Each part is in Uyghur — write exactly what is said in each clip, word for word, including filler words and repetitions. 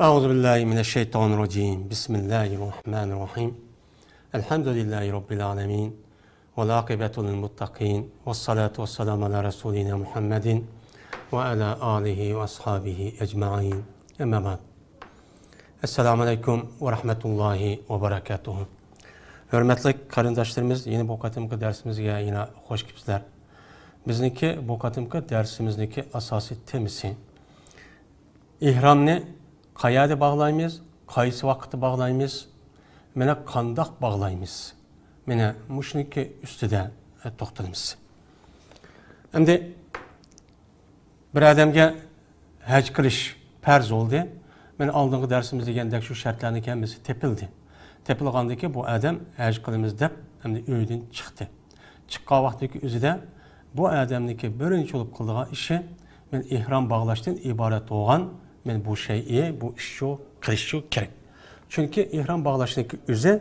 أعوذ بالله من الشيطان الرجيم. بسم الله الرحمن الرحيم. الحمد لله رب العالمين. والعاقبة للمتقين. والصلاة والسلام على رسولنا محمد وعلى آله وأصحابه أجمعين. أما بعد. السلام عليكم ورحمة الله وبركاته. ھۆرمەتلىك قېرىنداشلىرىمىز، يەنە بۇ قېتىمقى دەرسىمىزگە يەنە خوش كېلىپسىلەر. بىزنىڭكى بۇ قېتىمقى دەرسىمىزنىڭكى ئاساسىي تېمىسى ئېھرامنى قەيەردە باغلايمىز، قايسى ۋاقىتتا باغلايمىز، مانا قانداق باغلايمىز؟ مانا مۇشۇنىڭكى ئۈستىدە، ئە، توختىلىمىز. ئەمدى بىر ئادەمگە ھەج قىلىش پەرز بولدى. مانا ئالدىنقى دەرسىمىز دېگەندەك شۇ شەرتلەرنىڭ ھەممىسى تېپىلدى. تېپىلغاندىن كېيىن بۇ ئادەم ھەج قىلىمىز دەپ ئەمدى ئۆيدىن چىقتى. چىققان ۋاقتىدىكى ئۆزىدە بۇ ئادەمنىڭكى بىرىنچى بولۇپ قىلىدىغان ئىشى، مەن ئېھرام باغلاشتىن ئىبارەت بولغان، مەن بۇ شەيئى، بۇ ئىشچۇ، قىلىشچۇ كېرەك. چۈنكى ئېھرام باغلاشنىڭكى ئۆزى،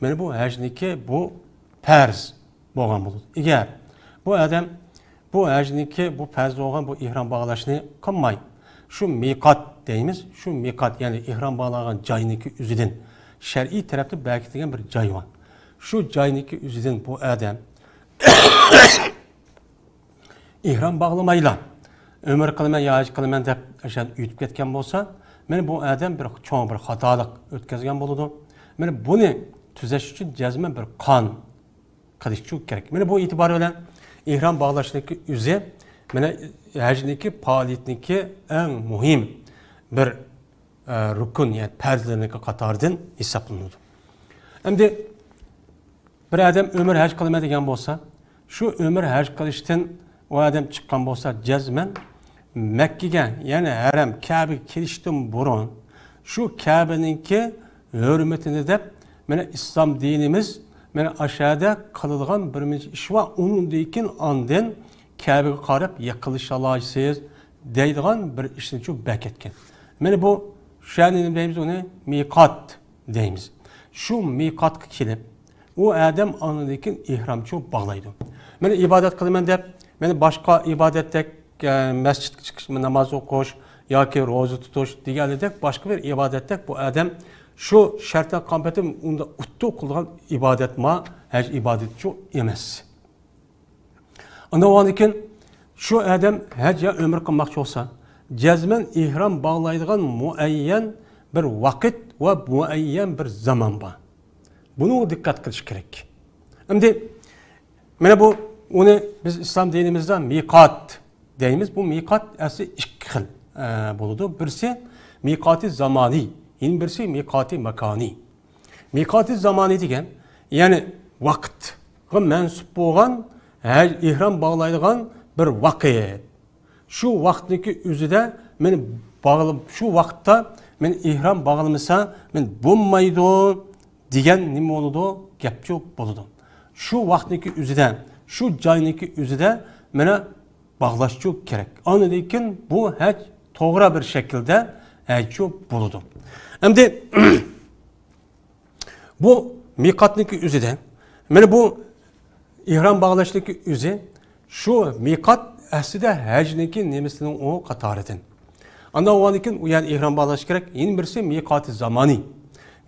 مەن بۇ ھەجنىڭكى بۇ پەرز بولغان بولىدۇ. ئەگەر بۇ ئادەم بۇ ھەجنىڭكى بۇ پەرز بولغان بۇ ئېھرام باغلاشنى قىلماي، شۇ مىقات دەيمىز، شۇ مىقات، يەنى ئېھرام باغلانغان جاينىڭكى ئۆزىدىن شەرئىي تەرەپتە بەكىتىلگەن بىر جاي بار. شۇ جاينىڭكى ئۆزىدىن بۇ ئادەم ئېھرام باغلىمايلا، ئۆمرە قىلىمەن يا ھەج قىلىمەن دەپ ئاشۇ يەردە ئۆتۈپ كەتكەن بولسا، مانا بۇ ئادەم بىر چوڭ بىر خاتالىق ئۆتكۈزگەن بولىدۇ. مانا بۇنى تۈزەش ئۈچۈن جەزمەن بىر قان قىلىشچۇ كېرەك. مانا بۇ ئېتىبار بىلەن ئېھرام باغلاشنىڭكى ئۆزى، مانا ھەجنىڭكى پائالىيەتنىڭكى ئەڭ مۇھىم بىر، ئە، رۇكۇن، يەنى پەرزلىرىنىڭكى قاتارىدىن ھېسابلىنىدۇ. ئەمدى بىر ئادەم ئۆمرە ھەج قىلىمەن دېگەن بولسا، شۇ ئۆمرە ھەج قىلىشتىن ئۇ ئادەم چىققان بولسا، جەزمەن مەككىگە، يەنى ھەرەم كەبىگە كېلىشتىن بۇرۇن شۇ كەبىنىڭكى ھۆرمىتىنى دەپ، مانا ئىسلام دىنىمىز، مانا ئاشۇ يەردە قىلىدىغان بىر نەچچە ئىش بار، ئۇنىڭدىن كېيىن ئاندىن كەبىگە قاراپ يېقىنلىشالايسىز دەيدىغان بىر ئىشنىچۇ بەكەتكەن. مانا بۇ، شۇ يەرنى نېمە دەيمىز، ئۇنى مىقات دەيمىز. شۇ مىقاتقا كېلىپ، ئۇ ئادەم ئاندىن كېيىن ئېھرامچۇ باغلايدۇ. مانا ئىبادەت قىلىمەن دەپ، مانا باشقا ئىبادەتتەك، ئە، مەسچىتكە چىقىش، ناماز ئوقۇش ياكى روزا تۇتۇش دېگەندەك باشقا بىر ئىبادەتتەك بۇ ئادەم شۇ شەرتلەر قانپېتى ئۇندا ئۇتتۇ قىلىدىغان ئىبادەتما ھەج ئىبادىتىچۇ ئەمەس. ئاندىن كېيىن شۇ ئادەم ھەج يا ئۆمرە قىلماقچى بولسا، جەزمەن ئېھرام باغلايدىغان مۇئەييەن بىر ۋاقىت ۋە مۇئەييەن بىر زامان بار. بۇنىڭغا دىققەت قىلىش كېرەك. ئەمدى مانا بۇ، ئۇنى بىز ئىسلام دىنىمىزدا مىقات دەيمىز. بۇ مىقات ئەسلى ئىككى خىل، ئە، بولىدۇ. بىرسى مىقاتى زامانىي، يەنە بىرسى مىقاتى ماكانىي. مىقاتى زامانىي دېگەن، يەنى ۋاقىتقا مەنسۇپ بولغان، ھەج، ئېھرام باغلايدىغان بىر ۋاقىت. شۇ ۋاقىتنىڭكى ئۆزىدە مەن باغلا-، شۇ ۋاقىتتا مەن ئېھرام باغلىمىسا، مەن بولمايدۇ دېگەن نېمە بولىدۇ؟ گەپچۇ بولىدۇ. شۇ ۋاقىتنىڭكى ئۆزىدە، شۇ جاينىڭكى ئۆزىدە مانا باغلاشچۇ كېرەك. ئاندىن كېيىن بۇ ھەج توغرا بىر شەكىلدە ھەجچۇ بولىدۇ. ئەمدى بۇ مىقاتنىڭكى ئۆزىدە، مانا بۇ ئېھرام باغلاشنىڭكى ئۆزى، شۇ مىقات ئەسلىدە ھەجنىڭكى نېمىسىنىڭ ئۇ قاتارىدىن. ئاندىن ئۇنىڭدىن كېيىن ئۇ يەردە ئېھرام باغلاش كېرەك. يەنە بىرسى مىقاتى زامانىي.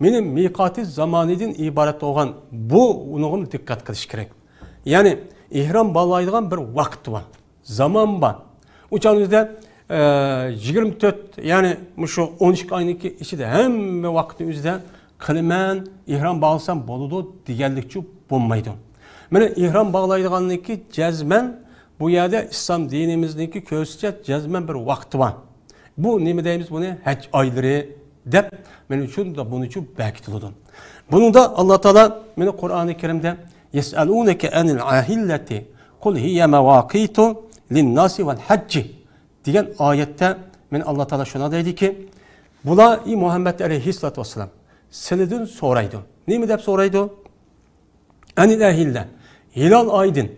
مانا مىقاتى زامانىيدىن ئىبارەت بولغان بۇ، ئۇنىڭغا دىققەت قىلىش كېرەك. يەنى ئېھرام باغلايدىغان بىر ۋاقىت بار. زامان بار. ئۇ چاغنىڭدا، ئە، يىگىرمە تۆت، يەنى مۇشۇ ئون ئىككى ئاينىڭكى ئىچىدە ھەممە ۋاقىتنىڭ ئۆزىدە قىلىمەن، ئېھرام باغلىسام بولىدۇ دېگەنلىكچۇ بولمايدۇ. مانا ئېھرام باغلايدىغانلىكى جەزمەن بۇ يەردە ئىسلام دىنىمىزنىڭكى كۆرسىتىشىچە جەزمەن بىر ۋاقتى بار. بۇ نېمە دەيمىز بۇنى؟ ھەج ئايلىرى دەپ، مانا شۇندا بۇنىچۇ بەكىتىلىدۇ. بۇنىڭدا ئاللا تائالا مانا قۇرئانى كەرىمدە يەسئەلۇنەكە ئەنىل ئەھىللەتى قۇل ھىيە مەۋاقىتۇ لىنناسى ۋەل ھەججى دېگەن ئايەتتە مانا ئاللا تائالا شۇنداق دەيدىكى، بۇلار، ئى مۇھەممەد ئەلەيھىسسالاتۇ ۋەسسالام، سىلىدىن سورايدۇ. نېمە دەپ سورايدۇ؟ ئەنىل ئەھىللە. ھىلال ئايدىن.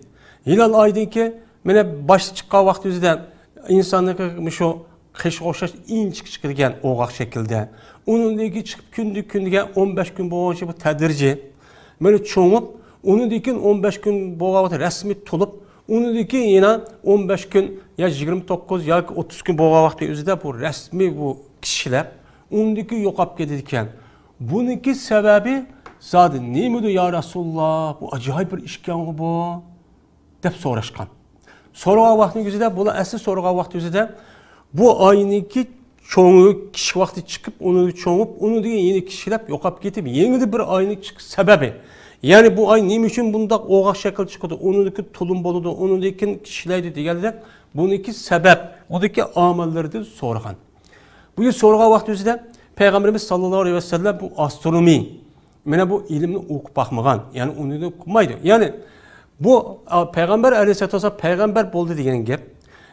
ھىلال ئايدىنكى، مانا، باشتا چىققان ۋاقتى ئۆزىدە ئىنساننىڭكى مۇشۇ قېشىغا ئوخشاش ئىنچىكە چىقىدىكەن، ئوغاق شەكىلدە. ئۇنىڭدىن كېيىن چىقىپ كۈندە كۈندىگە ئون بەش كۈن بولغۇچە بۇ تەدرىجىي مانا چوڭىيىپ، ئۇنىڭدىن كېيىن ئون بەش كۈن بولغان ۋاقىت رەسمىي تولۇپ، ئۇنىڭدىن كېيىن يەنە ئون بەش كۈن يا يىگىرمە توققۇز ياكى ئوتتۇز كۈن بولغان ۋاقتى ئۆزىدە بۇ رەسمىي بۇ كىشىلەر ئۇندىكى يوقاپ كېتىدىكەن. بۇنىڭكى سەۋەبى زادى نېمىدۇ يا رەسۇلاللا؟ بۇ ئاجايىپ بىر ئىشكەنغۇ بۇ، دەپ سوراشقان. سورىغان ۋاقتىنىڭ ئۆزىدە، بۇلار ئەسلى سورىغان ۋاقتى ئۆزىدە بۇ ئاينىڭكى چوڭى كىچىك ۋاقتى چىقىپ، ئۇنىڭ چوڭۇپ، ئۇنىڭدىن يەنە كىچىكلەپ يوقاپ كېتىپ، يېڭىدا بىر ئاينىڭ چىقىش سەۋەبى. يەنى بۇ ئاي نېمە ئۈچۈن بۇنداق ئوغاق شەكىل چىقىدۇ، ئۇنىڭدىكى تولۇم بولىدۇ، ئۇنىڭدىن كېيىن كىچىكلەيدۇ دېگەنلەر بۇنىڭكى سەۋەب، ئۇنىڭدىكى ئامىللىرىدىن سورىغان. بۇ يەر سورىغان ۋاقتى ئۆزىدە پەيغەمبىرىمىز ساللاللاھۇ ئەلەيھى ۋەسەللەم بۇ ئاسترونومىي، مانا بۇ ئىلىمنى ئوقۇپ باقمىغان، يەنى ئۇنى قىلمايدۇ. يەنى بۇ، ئا، پەيغەمبەر ئەلەيھىسسالاتۇ ۋەسسالام پەيغەمبەر بولدى دېگەن گەپ.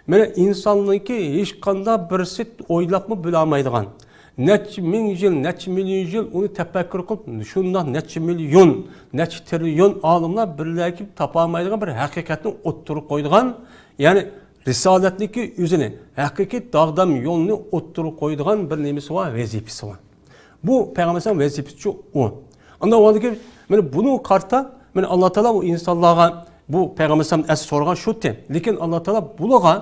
مانا ئىنساننىڭكى ھېچقانداق بىرسى ئويلاپمۇ بىلەلمەيدىغان، نەچچە مىڭ يىل، نەچچە مىليون يىل ئۇنى تەپەككۇر قىلىپ، شۇنداق نەچچە مىليون، نەچچە تىرىليون ئالىملار بىرلەشىپ تاپالمايدىغان بىر ھەقىقەتنى ئوتتۇرىغا قويىدىغان، يەنى رىسالەتنىڭكى ئۆزىنى، ھەقىقىي داغدام يولنى ئوتتۇرىغا قويىدىغان بىر نېمىسى بار، ۋەزىپىسى بار. بۇ پەيغەمبەر ئەلەيھىسسالام ۋەزىپىسىچۇ ئۇ. ئاندىن ئۇنىڭدىن كېيىن، مانا بۇنىڭغا قارىتا، مانا ئاللا تائالا ئۇ ئىنسانلارغا بۇ پەيغەمبەر ئەلەيھىسسالام ئەسلى سورىغان شۇتى. لېكىن ئاللا تائالا بۇلارغا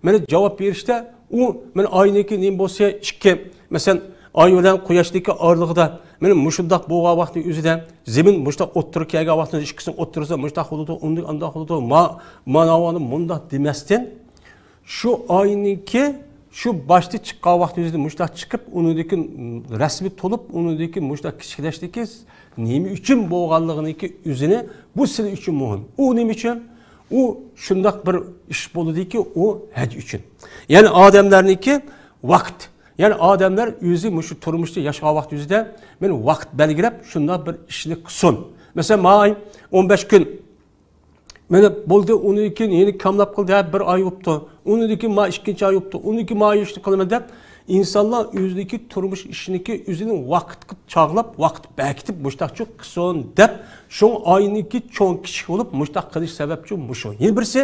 مانا جاۋاب بېرىشتە ئۇ مانا ئاينىڭكى نېمە بولسا ئىككى، مەسىلەن، ئاي بىلەن قۇياشنىڭكى ئارىلىقىدا مانا مۇشۇنداق بولغان ۋاقتى ئۆزىدە زېمىن مۇشۇنداق ئوتتۇرىغا كەلگەن ۋاقتىدا ئىككىسىنىڭ ئوتتۇرىسىدا مۇشۇنداق بولىدۇ، ئۇنداق ئانداق بولىدۇ، ما-، مانا ئۇنى مۇنداق دېمەستىن، شۇ ئاينىڭكى شۇ باشتا چىققان ۋاقتى ئۆزىدە مۇشۇنداق چىقىپ، ئۇنىڭدىكى رەسمى تولۇپ، ئۇنىڭدىكى مۇشۇنداق كىچىكلەشتىكى نېمە ئۈچۈن بولغانلىقىنىڭكى ئۆزىنى، بۇ سىلەر ئۈچۈن مۇھىم. ئۇ نېمە ئۈچۈن؟ ئۇ شۇنداق بىر ئىش بولىدۇكى، ئۇ ھەج ئۈچۈن. يەنى ئادەملەرنىڭكى ۋاقىت، يەنى ئادەملەر ئۆزى مۇشۇ تۇرمۇشتا ياشىغان ۋاقتى ئۆزىدە مانا ۋاقىت بەلگىلەپ، شۇنداق بىر ئىشنى قىلسۇن. مەسىلەن، ماي ئون بەش كۈن، مانا بولدى، ئۇنىڭدىن كېيىن يەنە كاملاپ قىلدى، ھە، بىر ئاي بوپتۇ. ئۇنىڭدىن كېيىن ما ئىككىنچى ئاي بوپتۇ. ئۇنىڭدىن كېيىن ما ئىشنى قىلىمەن دەپ، ئىنسانلار ئۆزىنىڭكى تۇرمۇش ئىشىنىكى ئۆزىنى ۋاقىتقا چاغلاپ، ۋاقىت بەكىتىپ، مۇشتاقچۇ قىلسۇن دەپ، شۇڭا ئاينىڭكى چوڭ كىچىك بولۇپ، مۇشتاق قىلىش سەۋەبچۇ مۇشۇ. يەنە بىرسى،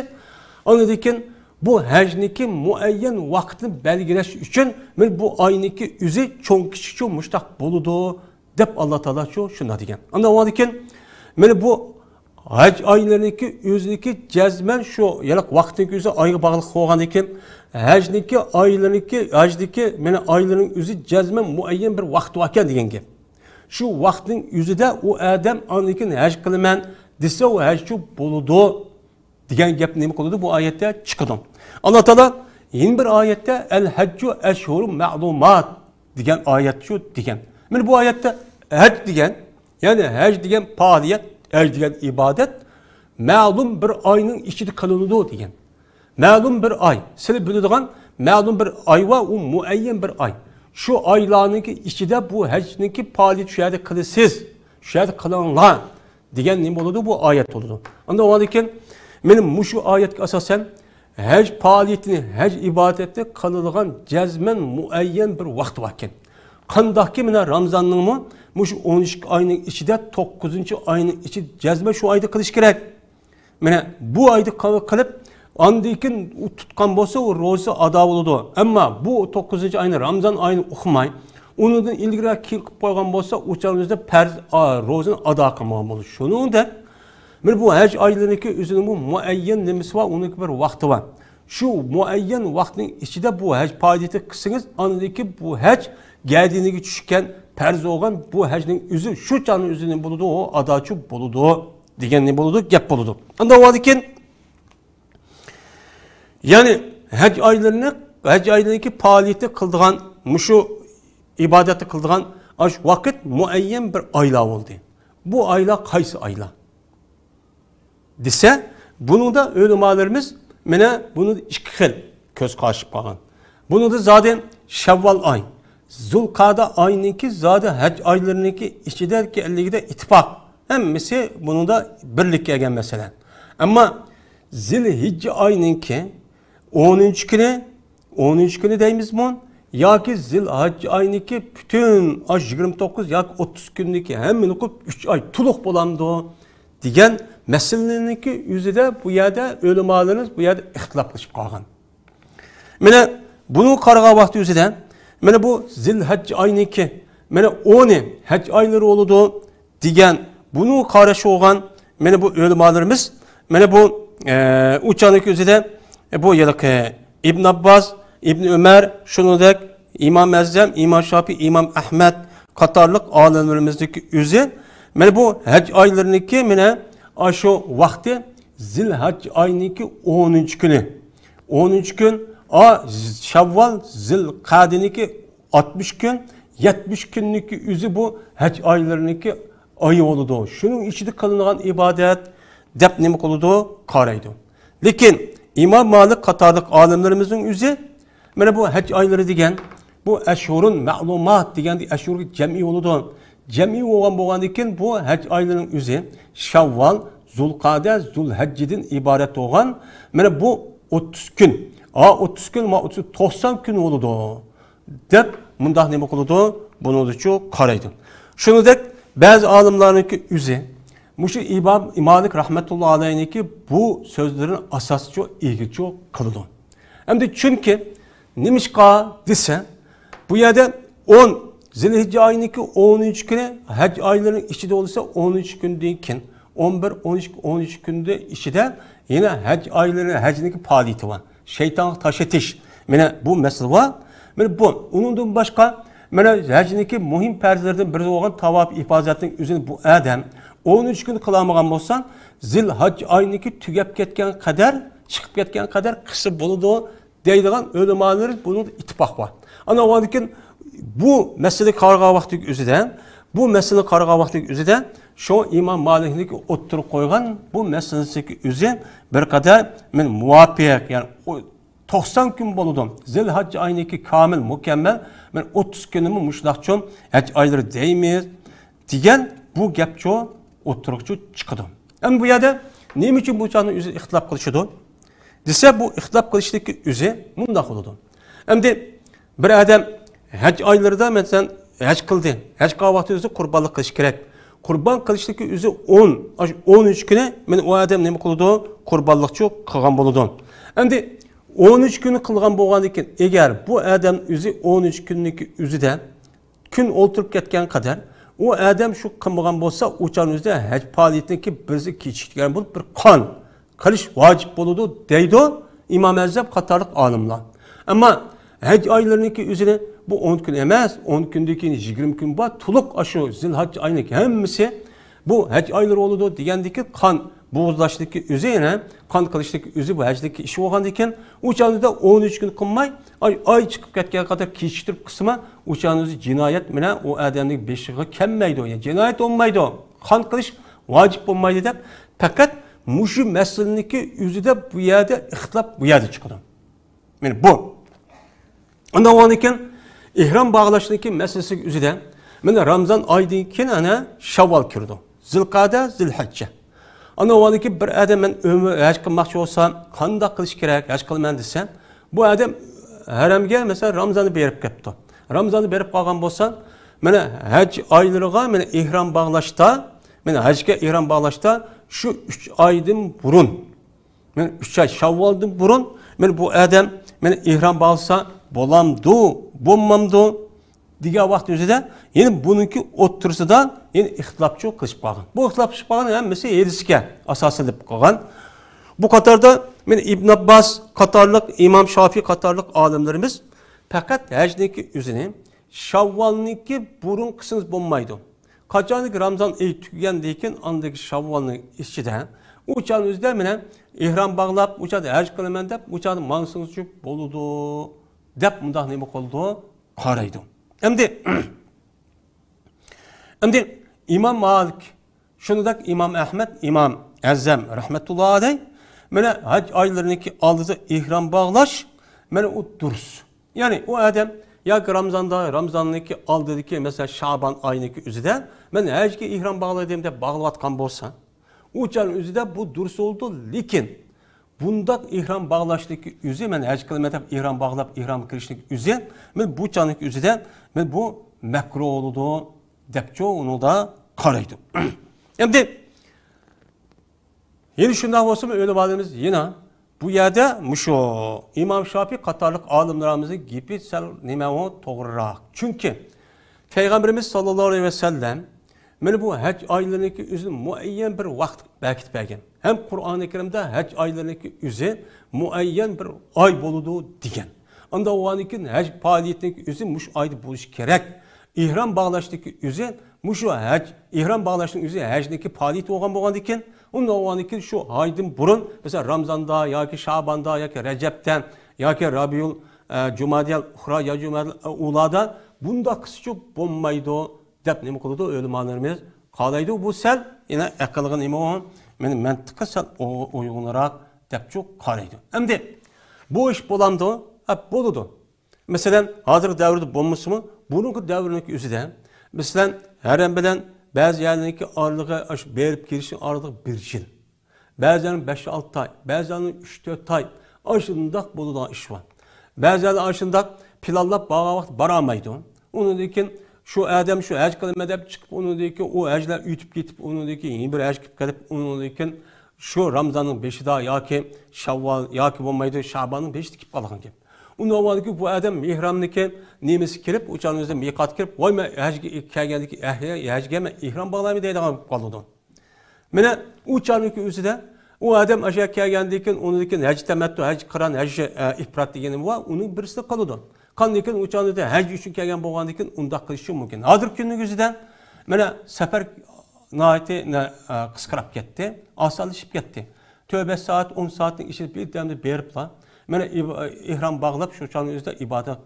ئاندىن كېيىن بۇ ھەجنىڭكى مۇئەييەن ۋاقتىنى بەلگىلەش ئۈچۈن، مانا بۇ ئاينىڭكى ئۆزى چوڭ كىچىكچۇ مۇشتاق بولىدۇ. دەپ ئاللا تائالاچۇ شۇنداق دېگەن. ئاندىن ئۇنىڭدىن كېيىن، مانا بۇ ھەج ئايلىرىنىڭكى ئۆزىنىڭكى جەزمەن شۇ يەنە ۋاقىتنىڭكى ئۆزى ئايغا باغلىق بولغاندىن كېيىن، ھەجنىڭكى ئايلىرىنىڭكى، ھەجدىكى مانا ئايلىرىنىڭ ئۆزى جەزمەن مۇئەييەن بىر ۋاقتى باركەن دېگەن گەپ. شۇ ۋاقىتنىڭ ئۆزىدە ئۇ ئادەم ئاندىن كېيىن ھەج قىلىمەن دېسە، ئۇ ھەجچۇ بولىدۇ. دېگەن گەپ نېمە قىلىدۇ؟ بۇ ئايەتتە چىقىدۇ. ئاللا تائالا يەنە بىر ئايەتتە «ئەل ھەججۇ ئەشھۇرۇ مەئلۇمات» دېگەن ئايەت شۇ دېگەن. مانا بۇ ئايەتتە ھەج دېگەن، يەنى ھەج دېگەن پائالىيەت، ھەج دېگەن ئىبادەت مەلۇم بىر ئاينىڭ ئىچىدە قىلىنىدۇ دېگەن. مەلۇم بىر ئاي، سىلى بىلىدىغان مەلۇم بىر ئاي بار، ئۇ مۇئەييەن بىر ئاي. شۇ ئايلارنىڭكى ئىچىدە بۇ ھەجنىڭكى پائالىيىتى شۇ يەردە قىلىسىز، شۇ يەردە قىلىڭلار. دېگەن نېمە بولىدۇ؟ بۇ ئايەت بولىدۇ. ئاندىن ئۇنىڭدىن كېيىن، مانا مۇشۇ ئايەتكە ئاساسەن، ھەج پائالىيىتىنى، ھەج ئىبادەتنى قىلىدىغان جەزمەن مۇئەييەن بىر ۋاقتى باركەن. قانداقكى، مانا رامزاننىڭمۇ مۇشۇ ئون ئىككى ئاينىڭ ئىچىدە، توققۇزىنچى ئاينىڭ ئىچىدە جەزمەن شۇ ئايدا قىلىش كېرەك. مانا بۇ ئايدا قىل-، قىلىپ، ئاندىن كېيىن ئۇ تۇتقان بولسا، ئۇ روزىسى ئادا بولىدۇ. ئەمما بۇ توققۇزىنچى ئاينى، رامزان ئايىنى ئۇقماي، ئۇنىڭدىن ئىلگىرى كېيىن قىلىپ قويغان بولسا، ئۇ چاغنىڭ ئۆزىدە پەرز، ئا، روزىنى ئادا قىلمىغان بولىدۇ. شۇنىڭدەك، مانا بۇ ھەج ئايلىرىنىڭكى ئۆزىنىڭ بۇ مۇئەييەن نېمىسى بار، ئۇنىڭكى بىر ۋاقتى بار. شۇ مۇئەييەن ۋاقىتنىڭ ئىچىدە بۇ ھەج پائالىيىتى قىلسىڭىز، ئاندىن كېيىن بۇ ھەج گەدىنىگە چۈشكەن، پەرز بولغان بۇ ھەجنىڭ ئۆزى شۇ چاغنىڭ ئۆزىدە نېمە بولىدۇ؟ ئۇ ئاداچۇ بولىدۇ. دېگەن نېمە بولىدۇ؟ گەپ بولىدۇ. ئاندىن ئۇنىڭدىن كېيىن، يەنى ھەج ئايلىرىنى، ھەج ئايلىرىنىڭكى پائالىيىتى قىلىدىغان، مۇشۇ ئىبادەتنى قىلىدىغان ئاشۇ ۋاقىت مۇئەييەن بىر ئايلار بولدى. بۇ ئايلار قايسى ئايلار دېسە، بۇنىڭدا ئۆلىمالىرىمىز مانا بۇنى ئىككى خىل كۆز قارىشىپ قالغان. بۇنىڭدا زادى شەۋۋال ئاي، زۇلقەدە ئاينىڭكى زادى ھەج ئايلىرىنىڭكى ئىچىدىكى ئىتتىپاق. ھەممىسى بۇنىڭدا بىرلىككە كەلگەن مەسىلە. ئەمما زىلھىججە ئاينىڭكى ئونىنچى كۈنى، ئونىنچى كۈنى دەيمىزمۇ؟ ياكى زىلھىججە ئاينىڭكى پۈتۈن ئاشۇ يىگىرمە توققۇز ياكى ئوتتۇز كۈننىكى ھەممىنى قىلىپ ئۈچ ئاي تولۇق بولامدۇ؟ دېگەن مەسىلىنىڭكى ئۆزىدە بۇ يەردە ئۆلىمالىرىمىز بۇ يەردە ئىختىلاپ قىلىشىپ قالغان. مانا بۇنى قارىغان ۋاقتى ئۆزىدە، مانا بۇ زىلھەججە ئاينىڭكى، مانا ئونى ھەج ئايلىرى بولىدۇ دېگەن، بۇنى قاراشى بولغان، مانا بۇ ئۆلىمالىرىمىز، مانا بۇ، ئە، ئۇ چاغنىڭكى ئۆزىدە، ئە، بۇ ھېلىقى ئىبن ئابباس، ئىبن ئۆمەر، شۇنىڭدەك ئىمام ئەزەم، ئىمام شاپىي، ئىمام ئەھمەد قاتارلىق ئالىملىرىمىزنىڭكى ئۆزى، مانا بۇ ھەج ئايلىرىنىڭكى، مانا، ئاشۇ ۋاقتى زىلھەج ئاينىڭكى ئونىنچى كۈنى. ئونىنچى كۈن، ئا، شەۋۋال، زىلقەدىنىڭكى ئاتمىش كۈن، يەتمىش كۈننىڭكى ئۆزى بۇ ھەج ئايلىرىنىڭكى ئايى بولىدۇ. شۇنىڭ ئىچىدە قىلىنغان ئىبادەت دەپ نېمە قىلىدۇ؟ قارايدۇ. لېكىن ئىمام مالىك قاتارلىق ئالىملىرىمىزنىڭ ئۆزى، مانا بۇ ھەج ئايلىرى دېگەن، بۇ ئەشھۇرۇن مەلۇمات دېگەندە ئەشھۇرغا جەمئىي بولىدۇ. جەمئىي بولغان، بولغاندىن كېيىن بۇ ھەج ئايلىرىنىڭ ئۆزى شەۋۋال، زۇلقەدە، زۇلھەججىدىن ئىبارەت بولغان، مانا بۇ ئوتتۇز كۈن. ھا، ئوتتۇز كۈن، ما ئوتتۇز، توقسان كۈن بولىدۇ. دەپ مۇنداق نېمە قىلىدۇ؟ بۇنىڭدىچۇ قارايدۇ. شۇنىڭدەك بەزى ئالىملارنىڭكى ئۆزى مۇشۇ ئىمام مالىك رەھمەتۇللا ئەلەيھنىڭكى بۇ سۆزلىرىنى ئاساسچۇ ئىگىچۇ قىلىدۇ. ئەمدى چۈنكى نېمىشقا دېسە، بۇ يەردە ئون، زىلھىججە ئايىنىڭكى ئونىنچى كۈنى، ھەج ئايلىرىنىڭ ئىچىدە بولسا ئونىنچى كۈندىن كېيىن، ئون بىر، ئون ئىككى، ئون ئۈچ كۈندە ئىچىدە يەنە ھەج ئايلىرى، ھەجنىڭكى پائالىيىتى بار. شەيتانغا تاش ئېتىش. مانا بۇ مەسىلە بار. مانا بۇ. ئۇنىڭدىن باشقا، مانا ھەجنىڭكى مۇھىم پەرزلىرىدىن بىرى بولغان تاۋاپ ئىپازەتنىڭ ئۆزىنى بۇ ئادەم ئون ئۈچ كۈن قىلالمىغان بولسا، زىلھەج ئاينىڭكى تۈگەپ كەتكەن قەدەر، چىقىپ كەتكەن قەدەر قىلسا بولىدۇ دەيدىغان ئۆلىمالىرى بۇنىڭدا ئىتتىپاق بار. ئانا ئۇنىڭدىن كېيىن بۇ مەسىلىگە قارىغان ۋاقتىدىكى ئۆزىدە، بۇ مەسىلىگە قارىغان ۋاقتىدىكى ئۆزىدە شۇ ئىمام مالىكنىڭكى ئوتتۇرىغا قويغان بۇ مەسىلىسىدىكى ئۆزى بىر قەدەر مەن مۇۋاپىق، يەنى ئۇ توقسان كۈن بولىدۇ. زىلھەججە ئاينىڭكى كامىل، مۇكەممەل، مەن ئوتتۇز كۈنىمۇ مۇشۇنداقچۇ ھەج ئايلىرى دەيمىز دېگەن بۇ گەپچۇ ئوتتۇرىغىچۇ چىقىدۇ. ئەمدى بۇ يەردە نېمە ئۈچۈن بۇ چاغنى ئۆزى ئىختىلاپ قىلىشىدۇ دېسە، بۇ ئىختىلاپ قىلىشتىكى ئۆزى مۇنداق بولىدۇ. ئەمدى بىر ئادەم ھەج ئايلىرىدا، مەسىلەن، ھەج قىلدى. ھەج قىلغان ۋاقتى ئۆزى قۇربانلىق قىلىش كېرەك. قۇربان قىلىشتىكى ئۆزى ئون، ئاشۇ ئون ئۈچ كۈنى مەن ئۇ ئادەم نېمە قىلىدۇ؟ قۇربانلىقچۇ قىلغان بولىدۇ. ئەمدى ئون ئۈچ كۈنى قىلغان بولغاندىن كېيىن، ئەگەر بۇ ئادەم ئۆزى ئون ئۈچ كۈننىڭكى ئۆزىدە كۈن ئولتۇرۇپ كەتكەن قەدەر، ئۇ ئادەم شۇ قىلمىغان بولسا، ئۇ چاغنىڭ ئۆزىدە ھەج پائالىيىتىنىڭكى بىرسى كېچىكتۈرگەن بولۇپ، بىر قان قىلىش ۋاجىپ بولىدۇ دەيدۇ ئىمام ئەزەم قاتارلىق ئالىملار. ئەمما ھەج ئايلىرىنىڭكى ئۆزىنى بۇ ئون كۈن ئەمەس، ئون كۈندىن كېيىن يىگىرمە كۈن بار، تولۇق ئاشۇ زىلھەج ئاينىڭ ھەممىسى بۇ ھەج ئايلىرى بولىدۇ دېگەندىكى قان بۇغۇزلاشتىكى ئۆزى، يەنە قان قىلىشتىكى ئۆزى بۇ ھەجدىكى ئىش بولغاندىكىن، ئۇ چاغدا ئون ئۈچ كۈن قىلماي، ئاي، ئاي چىقىپ كەتكەن قەدەر كېچىكتۈرۈپ قىلسىمۇ، ئۇ چاغنىڭ ئۆزى جىنايەت بىلەن ئۇ ئادەمنىڭ بېشىغا كەلمەيدۇ، يەنى جىنايەت بولمايدۇ، قان قىلىش ۋاجىپ بولمايدۇ دەپ، پەقەت مۇشۇ مەسىلىنىڭكى ئۆزىدە بۇ يەردە ئىختىلاپ بۇ يەردە چىقىدۇ. مانا بۇ. ئۇنداق بولغاندىن كېيىن ئېھرام باغلاشنىڭكى مەسىلىسى ئۆزىدە، مانا رامزان ئايدىن كېيىن ئەنە شاۋۋال كىرىدۇ. زىلقەدە، زىلھەججە. ئۇنداق بولغاندىن كېيىن بىر ئادەم مەن ئۆمرە، ھەج قىلماقچى بولسا قانداق قىلىش كېرەك، ھەج قىلىمەن دېسە، بۇ ئادەم ھەرەمگە، مەسىلەن، رامزاندا بېرىپ كەپتۇ. رامزاندا بېرىپ قالغان بولسا، مانا ھەج ئايلىرىغا، مانا ئېھرام باغلاشتا، مانا ھەجگە ئېھرام باغلاشتا شۇ ئۈچ ئايدىن بۇرۇن، مانا ئۈچ ئاي شاۋۋالدىن بۇرۇن، مانا بۇ ئادەم، مانا ئېھرام باغلىسا بولامدۇ، بولمامدۇ دېگەن ۋاقىت ئۆزىدە، يەنە بۇنىڭكى ئوتتۇرىسىدا يەنە ئىختىلاپچۇ قىلىشىپ قالغان. بۇ ئىختىلاپلىشىپ قالغان ھەممىسى ھەدىسكە ئاساسلىنىپ قالغان. بۇ قاتاردا مانا ئىبن ئابباس قاتارلىق، ئىمام شافىي قاتارلىق ئالىملىرىمىز پەقەت ھەجنىڭكى ئۆزىنى شاۋۋالنىڭكى بۇرۇنقىسىنى بولمايدۇ. قاچانكى رامزان ئېيى تۈگىگەندىن كېيىن، ئاندىكى شاۋۋالنىڭ ئىچىدە، ئۇ چاغنىڭ ئۆزىدە مانا ئېھرام باغلاپ، ئۇ چاغدا ھەج قىلىمەن دەپ، ئۇ چاغدا ماڭسىڭىزچۇ بولىدۇ، دەپ مۇنداق نېمە قىلىدۇ؟ قارايدۇ. ئەمدى، ئەمدى ئىمام مالىك، شۇنداق ئىمام ئەھمەد، ئىمام ئەزەم رەھمەتۇللا ئەلەي، مانا ھەج ئايلىرىنىڭكى ئالدىدا ئېھرام باغلاش، مانا ئۇ دۇرۇس. يەنى ئۇ ئادەم ياكى رامزاندا، رامزاننىڭكى ئالدىدىكى، مەسىلەن، شابان ئاينىڭكى ئۆزىدە مەن ھەجگە ئېھرام باغلايدىم دەپ باغلاۋاتقان بولسا، ئۇ چاغنىڭ ئۆزىدە بۇ دۇرۇس بولىدۇ. لېكىن بۇنداق ئېھرام باغلاشنىڭكى ئۆزى، مەن ھەج قىلىمەن دەپ ئېھرام باغلاپ، ئېھرام كىرىشنىڭ ئۆزى، مەن بۇ چاغنىڭكى ئۆزىدە، مەن بۇ مەكرۇھ بولىدۇ دەپچۇ ئۇنىڭدا قارايدۇ. ئەمدى يەنە شۇنداق بولسىمۇ، ئۆلىمالىرىمىز يەنە بۇ يەردە مۇشۇ ئىمام شافىي قاتارلىق ئالىملىرىمىزنىڭ گېپى سەل نېمە ئۇ توغرىراق. چۈنكى پەيغەمبىرىمىز ساللاللاھۇ ئەلەيھى ۋەسەللەم مانا بۇ ھەج ئايلىرىنىڭكى ئۆزىنى مۇئەييەن بىر ۋاقىت بەركىتىپ بەرگەن. ھەم قۇرئانى كەرىمدە ھەج ئايلىرىنىڭكى ئۆزى مۇئەييەن بىر ئاي بولىدۇ دېگەن. ئانداق بولغاندىن كېيىن ھەج پائالىيىتىنىڭ ئۆزى مۇشۇ ئايدا بولۇشى كېرەك. ئېھرام باغلاشنىڭكى ئۆزى مۇشۇ ھەج، ئېھرام باغلاشنىڭ ئۆزى ھەجنىڭكى پائالىيىتى بولغان بولغاندىن كېيىن، ئۇنداق بولغاندىن كېيىن شۇ ئايدىن بۇرۇن، مەسىلەن، رامزاندا ياكى شاباندا ياكى رەجەبتە ياكى رابىئۇل، ئە، جۇمادىيەل ئۇخرا يا جۇمادىيەل ئۇلادا بۇنداق قىلسىچۇ بولمايدۇ دەپ نېمە قىلىدۇ ئۆلىمالىرىمىز؟ قارايدۇ، بۇ سەل يەنە ئەقىلگە نېمە ئۇ؟ مېنىڭ مەنتىققە سەل ئۇ-، ئۇيغۇنراق دەپچۇ قارايدۇ. ئەمدى بۇ ئىش بولامدۇ؟ ئە، بولىدۇ. مەسىلەن، ھازىرقى دەۋردە بولمىسىمۇ، بۇرۇنقى دەۋرنىڭكى ئۆزىدە، مەسىلەن، ھەرەم بىلەن بەزى يەرلەرنىڭكى ئارىلىقى، ئاشۇ بېرىپ كېلىشنىڭ ئارىلىقى بىر يىل. بەزىلەرنىڭ بەش-ئالتە ئاي، بەزىلەرنىڭ ئۈچ-تۆت ئاي، ئاشۇنداق بولىدىغان ئىش بار. بەزىلەر ئاشۇنداق پىلانلاپ بارغان ۋاقىت بارالمايدۇ. ئۇنىڭدىن كېيىن شۇ ئادەم شۇ ھەج قىلىمەن دەپ چىقىپ، ئۇنىڭدىن كېيىن ئۇ ھەجلەر ئۆتۈپ كېتىپ، ئۇنىڭدىن كېيىن يەنە بىر ھەج قىلىپ قېلىپ، ئۇنىڭدىن كېيىن شۇ رامزاننىڭ بېشىدا ياكى شاۋۋال ياكى بولمايدۇ شاباننىڭ بېشىدا كېلىپ قالغان گەپ. ئۇنداق بولغاندىكىن بۇ ئادەم ئېھرامنىڭكى نېمىسى كېلىپ، ئۇ چاغنىڭ ئۆزىدە مىقات كېلىپ، ۋاي، مەن ھەجگە كەلگەندىكى، ھەجگە مەن ئېھرام باغلايمەن دەيدىغان بولۇپ قالىدۇ. مانا ئۇ چاغنىڭكى ئۆزىدە ئۇ ئادەم ئاشۇ يەرگە كەلگەندىن كېيىن، ئۇنىڭدىن كېيىن ھەج تەمەتتۇ، ھەج قىران، ھەج، ئە، ئىپرات دېگىنى بار، ئۇنىڭ بىرسىدە قالىدۇ. قاندىن كېيىن ئۇ چاغدا ھەج ئۈچۈن كەلگەن بولغاندىن كېيىن ئۇنداق قىلىشى مۇمكىن. ھازىرقى كۈننىڭ ئۆزىدە مانا سەپەر ناھايىتى نە-، ئە، قىسقىراپ كەتتى، ئاسانلىشىپ كەتتى. تۆت بەش سائەت، ئون سائەتنىڭ ئىچىدە بىردەمدە بېرىپلا، مانا ئىب-، ئېھرام باغلاپ، شۇ چاغنىڭ ئۆزىدە ئىبادەت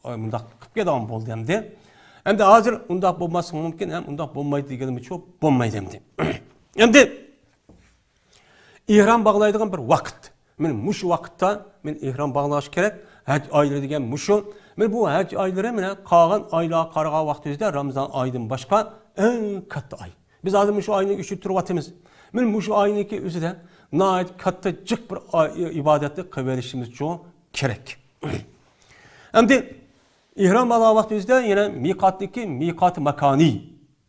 ئاي، مۇنداق قىلىپ كەلگەن بولدى ئەمدى. ئەمدى ھازىر ئۇنداق بولماسلىقى مۇمكىن، ھەم ئۇنداق بولمايدۇ دېگىنىمچۇ بولمايدۇ ئەمدى. ئەمدى ئېھرام باغلايدىغان بىر ۋاقىت. مانا مۇشۇ ۋاقىتتا مانا ئېھرام باغلاش كېرەك. ھەج ئايلىرى دېگەن مۇشۇ. مانا بۇ ھەج ئايلىرى مانا قالغان ئايلارغا قارىغان ۋاقتىمىزدا رامزان ئايدىن باشقا ئەڭ كاتتا ئاي. بىز ھازىر مۇشۇ ئاينىڭ ئىچىدە تۇرۇۋاتىمىز. مانا مۇشۇ ئاينىڭكى ئۆزىدە ناھايىتى كاتتا جىق بىر ئاي-، ئىبادەتنى قىلىۋېلىشىمىزچۇ كېرەك. ئەمدى ئېھرام باغلىغان ۋاقتىمىزدا يەنە مىقاتنىكى مىقات ماكانى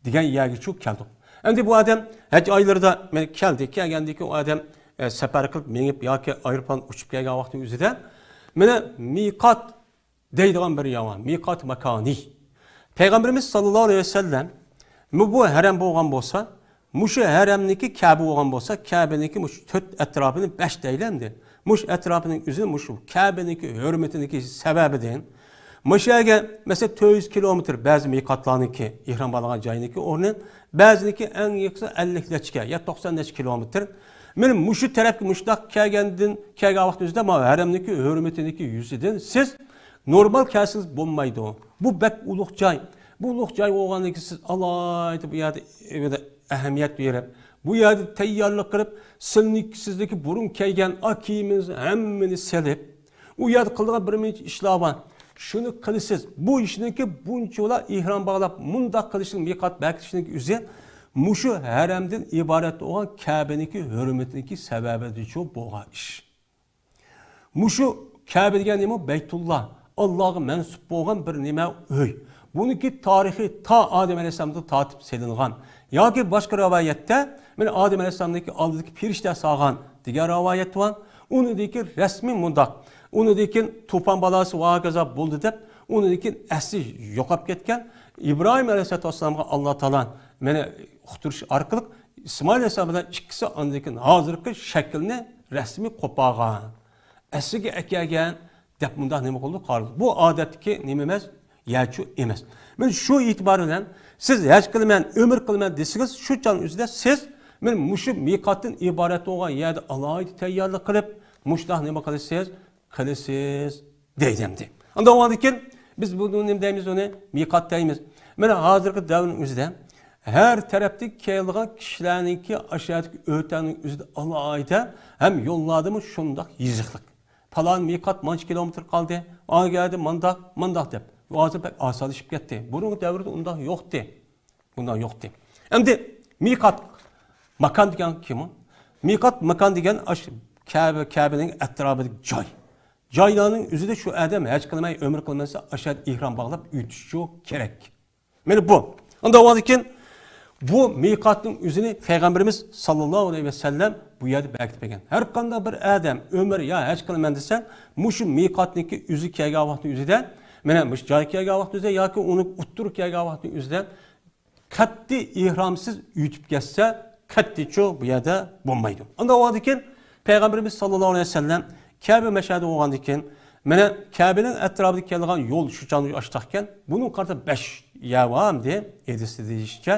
دېگەن يەرگىچۇ كەلدۇق. ئەمدى بۇ ئادەم ھەج ئايلىرىدا مانا كەلدى، كەلگەندىن كېيىن ئۇ ئادەم، ئە، سەپەر قىلىپ مېڭىپ ياكى ئايروپىلان ئۇچۇپ كەلگەن ۋاقتىنىڭ ئۆزىدە مانا مىقات دەيدىغان بىر يەر بار، مىقات ماكانى. پەيغەمبىرىمىز ساللاللاھۇ ئەلەيھى ۋەسەللەم، مۇ-، بۇ ھەرەم بولغان بولسا، مۇشۇ ھەرەمنىكى كەبە بولغان بولسا، كەبىنىڭكى مۇشۇ تۆت ئەتراپىنى بەش دەيلى ئەمدى. مۇشۇ ئەتراپىنىڭ ئۆزى مۇشۇ كەبىنىڭكى ھۆرمىتىنىڭكى سەۋەبىدىن، مۇشۇ يەرگە، مەسىلەن، تۆت يۈز كىلومېتىر بەزى مىقاتلارنىڭكى، ئېھرام باغلىغان جاينىڭكى ئورنى، بەزىنىڭكى ئەڭ يېقىنى ئەللىك نەچچە يا توقسان نەچچە كىلومېتىر. مانا مۇشۇ تەرەپكە مۇشۇنداق كەلگەندىن، كەلگەن ۋاقتىڭىزدا مانا ھەرەمنىڭكى ھۆرمىتىنىڭكى يۈزىدىن سىز نورمال كەلسىڭىز بولمايدۇ. بۇ بەك ئۇلۇغ جاي. بۇ ئۇلۇغ جاي بولغاندىن كېيىن سىز ئالاھىدە بۇ يەردە، بۇ يەردە ئەھمىيەت بېرىپ، بۇ يەردە تەييارلىق قىلىپ، سىلنى، سىزنىڭكى بۇرۇن كىيگەن ئا كىيىمىڭىز ھەممىنى سېلىپ، ئۇ يەردە قىلىدىغان بىر نەچچە ئىشلار بار. شۇنى قىلىسىز. بۇ ئىشنىڭكى بۇنچىۋالا ئېھرام باغلاپ، مۇنداق قىلىشنىڭ، مىقات بەكىتىشنىڭ ئۆزى مۇشۇ ھەرەمدىن ئىبارەت بولغان كەبىنىڭكى ھۆرمىتىنىڭكى سەۋەبىدىنچۇ بولغان ئىش. مۇشۇ كەبە دېگەن نېمە؟ بەيتۇللا، ئاللاغا مەنسۇپ بولغان بىر نېمە؟ ئۆي. بۇنىڭكى تارىخى تا ئادەم ئەلەيھىسسالامدىن تارتىپ سېلىنغان. ياكى باشقا رىۋايەتتە، مانا ئادەم ئەلەيھىسسالامنىڭكى ئالدىدىكى پېرىشتە سالغان دېگەن رىۋايەت بار. ئۇنىڭدىن كېيىن رەسمىي مۇنداق. ئۇنىڭدىن كېيىن توپان بالاسى ۋە ھاكازا بولدى دەپ، ئۇنىڭدىن كېيىن ئەسلى يوقاپ كەتكەن. ئىبراھىم ئەلەيھىسسالاتۇ ۋەسسالامغا ئاللا تائالا مانا ئۇقتۇرۇش ئارقىلىق ئىسمائىل ئەلەيھىسسالام بىلەن ئىككىسى ئاندىن كېيىن ھازىرقى شەكلىنى رەسمىي قوپارغان، ئەسلىگە ئەكەلگەن دەپ مۇنداق نېمە قىلدى؟ قارىدى. بۇ ئادەتتىكى نېمە ئەمەس، يەرچۇ ئەمەس. مانا شۇ ئېتىبار بىلەن سىز ھەج قىلىمەن، ئۆمرە قىلىمەن دېسىڭىز، شۇ چاغنىڭ ئۆزىدە سىز مانا مۇشۇ مىقاتتىن ئىبارەت بولغان يەردە ئالاھىدە تەييارلىق قىلىپ، مۇشۇنداق نېمە قىلىسىز؟ قىلىسىز دەيدۇ ئەمدى. ئاندىن ئۇنىڭدىن كېيىن بىز بۇنى نېمە دەيمىز؟ ئۇنى مىقات دەيمىز. مانا ھازىرقى دەۋرنىڭ ئۆزىدە ھەر تەرەپتىن كېلىدىغان كىشىلەرنىڭكى ئاشۇ يەردىكى ئۆتەڭنىڭ ئۆزىدە ئالاھىدە ھەم يوللاردىمۇ شۇنداق يېزىقلىق. پالان مىقات مانچە كىلومېتىر قالدى، ئاگەردە مانداق، مانداق دەپ. ھازىر بەك ئاسانلىشىپ كەتتى. بۇرۇنقى دەۋردە ئۇنداق يوقتى. ئۇنداق يوقتى. ئەمدى مىقات ماكان دېگەن كىم ئۇ؟ مىقات ماكان دېگەن ئاشۇ كەبە، كەبىنىڭ ئەتراپىدىكى جاي. جايلارنىڭ ئۆزىدە شۇ ئادەم ھەج قىلماي، ئۆمرە قىلمىسا، ئاشۇ يەردە ئېھرام باغلاپ ئۆتۈشى كېرەك. مانا بۇ. ئاندىن ئۇنىڭدىن كېيىن بۇ مىقاتنىڭ ئۆزىنى پەيغەمبىرىمىز ساللاللاھۇ ئەلەيھى ۋەسەللەم بۇ يەردە بەكىتىپ بەرگەن. ھەر قانداق بىر ئادەم ئۆمرە يا ھەج قىلىمەن دېسە، مۇشۇ مىقاتنىڭكى ئۆزى كەلگەن ۋاقتىنىڭ ئۆزىدە، مانا مۇشۇ جاي كەلگەن ۋاقتىنىڭ ئۆزىدە ياكى ئۇنىڭ ئوتتۇرا كەلگەن ۋاقتىنىڭ ئۆزىدە قەتئىي ئېھرامسىز ئۆتۈپ كەتسە، قەتئىيچۇ بۇ يەردە بولمايدۇ. ئاندىن ئۇنىڭدىن كېيىن پەيغەمبىرىمىز ساللاللاھۇ ئەلەيھى ۋەسەللەم كەبە مەشھەردە بولغاندىن كېيىن، مانا كەبىنىڭ ئەتراپىدا كېلىدىغان يول شۇ چاغدا ئاشتاقكەن. بۇنىڭغا قارىتا بەش يەر بار ئەمدى، ھەدىستە دېيىشىچە.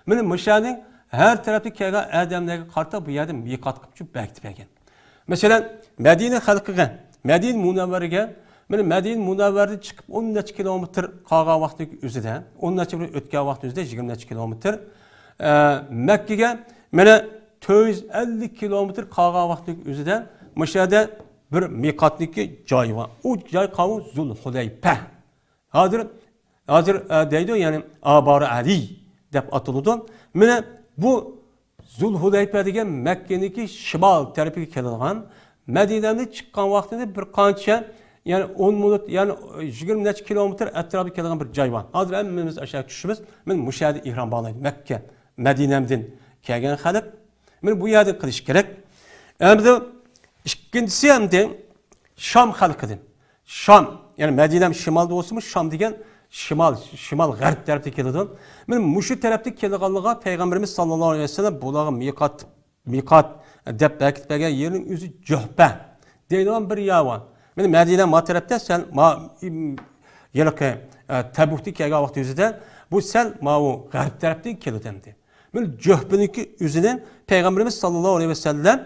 مانا مۇشۇنىڭ ھەر تەرەپتە كەلگەن ئادەملەرگە قارىتا بۇ يەردە مىقات قىلىپ بەكىتىپ بەرگەن. مەسىلەن، مەدىنە خەلقىگە، مەدىنە مۇنەۋۋەرىگە، مانا مەدىنە مۇنەۋۋەردىن چىقىپ ئون نەچچە كىلومېتىر قالغان ۋاقىتنىڭ ئۆزىدە، ئون نەچچە كىلومېتىر ئۆتكەن ۋاقىتنىڭ ئۆزىدە، يىگىرمە نەچچە كىلومېتىر، ئە، مەككىگە مانا تۆت يۈز ئەللىك كىلومېتىر قالغان ۋاقىتنىڭ ئۆزىدە مۇشۇ يەردە بىر مىقاتنىڭكى جايى بار. ئۇ جاي قاۋۇ زۇل ھۇلەيپە. ھازىر، ھازىر، ئە، دەيدۇ، يەنى ئابارى ئەلى دەپ ئاتىلىدۇ. مانا بۇ زۇل ھۇلەيپە دېگەن مەككىنىڭكى شىمال تەرىپىگە كېلىدىغان، مەدىنەدىن چىققان ۋاقتىدا بىر قانچە، يەنى ئون مىنۇت، يەنى يىگىرمە نەچچە كىلومېتىر ئەتراپىدا كېلىدىغان بىر جاي بار. ھازىر ھەممىمىز ئاشۇ يەرگە چۈشىمىز. مانا مۇشۇ يەردە ئېھرام باغلايدۇ. مەككە، مەدىنەدىن كەلگەن خەلق. مانا بۇ يەردىن قىلىش كېرەك. ئەمدى ئىككىنچىسى ئەمدى شام خەلقىدىن. شام، يەنى مەدىنە شىمالدا بولسىمۇ، شام دېگەن شىمال، شىمال غەرب تەرەپتىن كېلىدۇ. مانا مۇشۇ تەرەپتىن كېلىدىغانلىقىغا پەيغەمبىرىمىز ساللاللاھۇ ئەلەيھى ۋەسەللەم بۇلارغا مىقات، مىقات دەپ بەكىتىپ بەرگەن يېرىنىڭ ئۆزى جۆھپە دەيدىغان بىر يەر بار. مانا مەدىنە ما تەرەپتە، سەن ما، ئىم، ھېلىقى، ئە، تەبۇكتىن كەلگەن ۋاقتى ئۆزىدە بۇ سەل ماۋۇ غەرب تەرەپتىن كېلىدۇ ئەمدى. مانا جۆھپىنىڭكى ئۆزىنى پەيغەمبىرىمىز ساللاللاھۇ ئەلەيھى ۋەسەللەم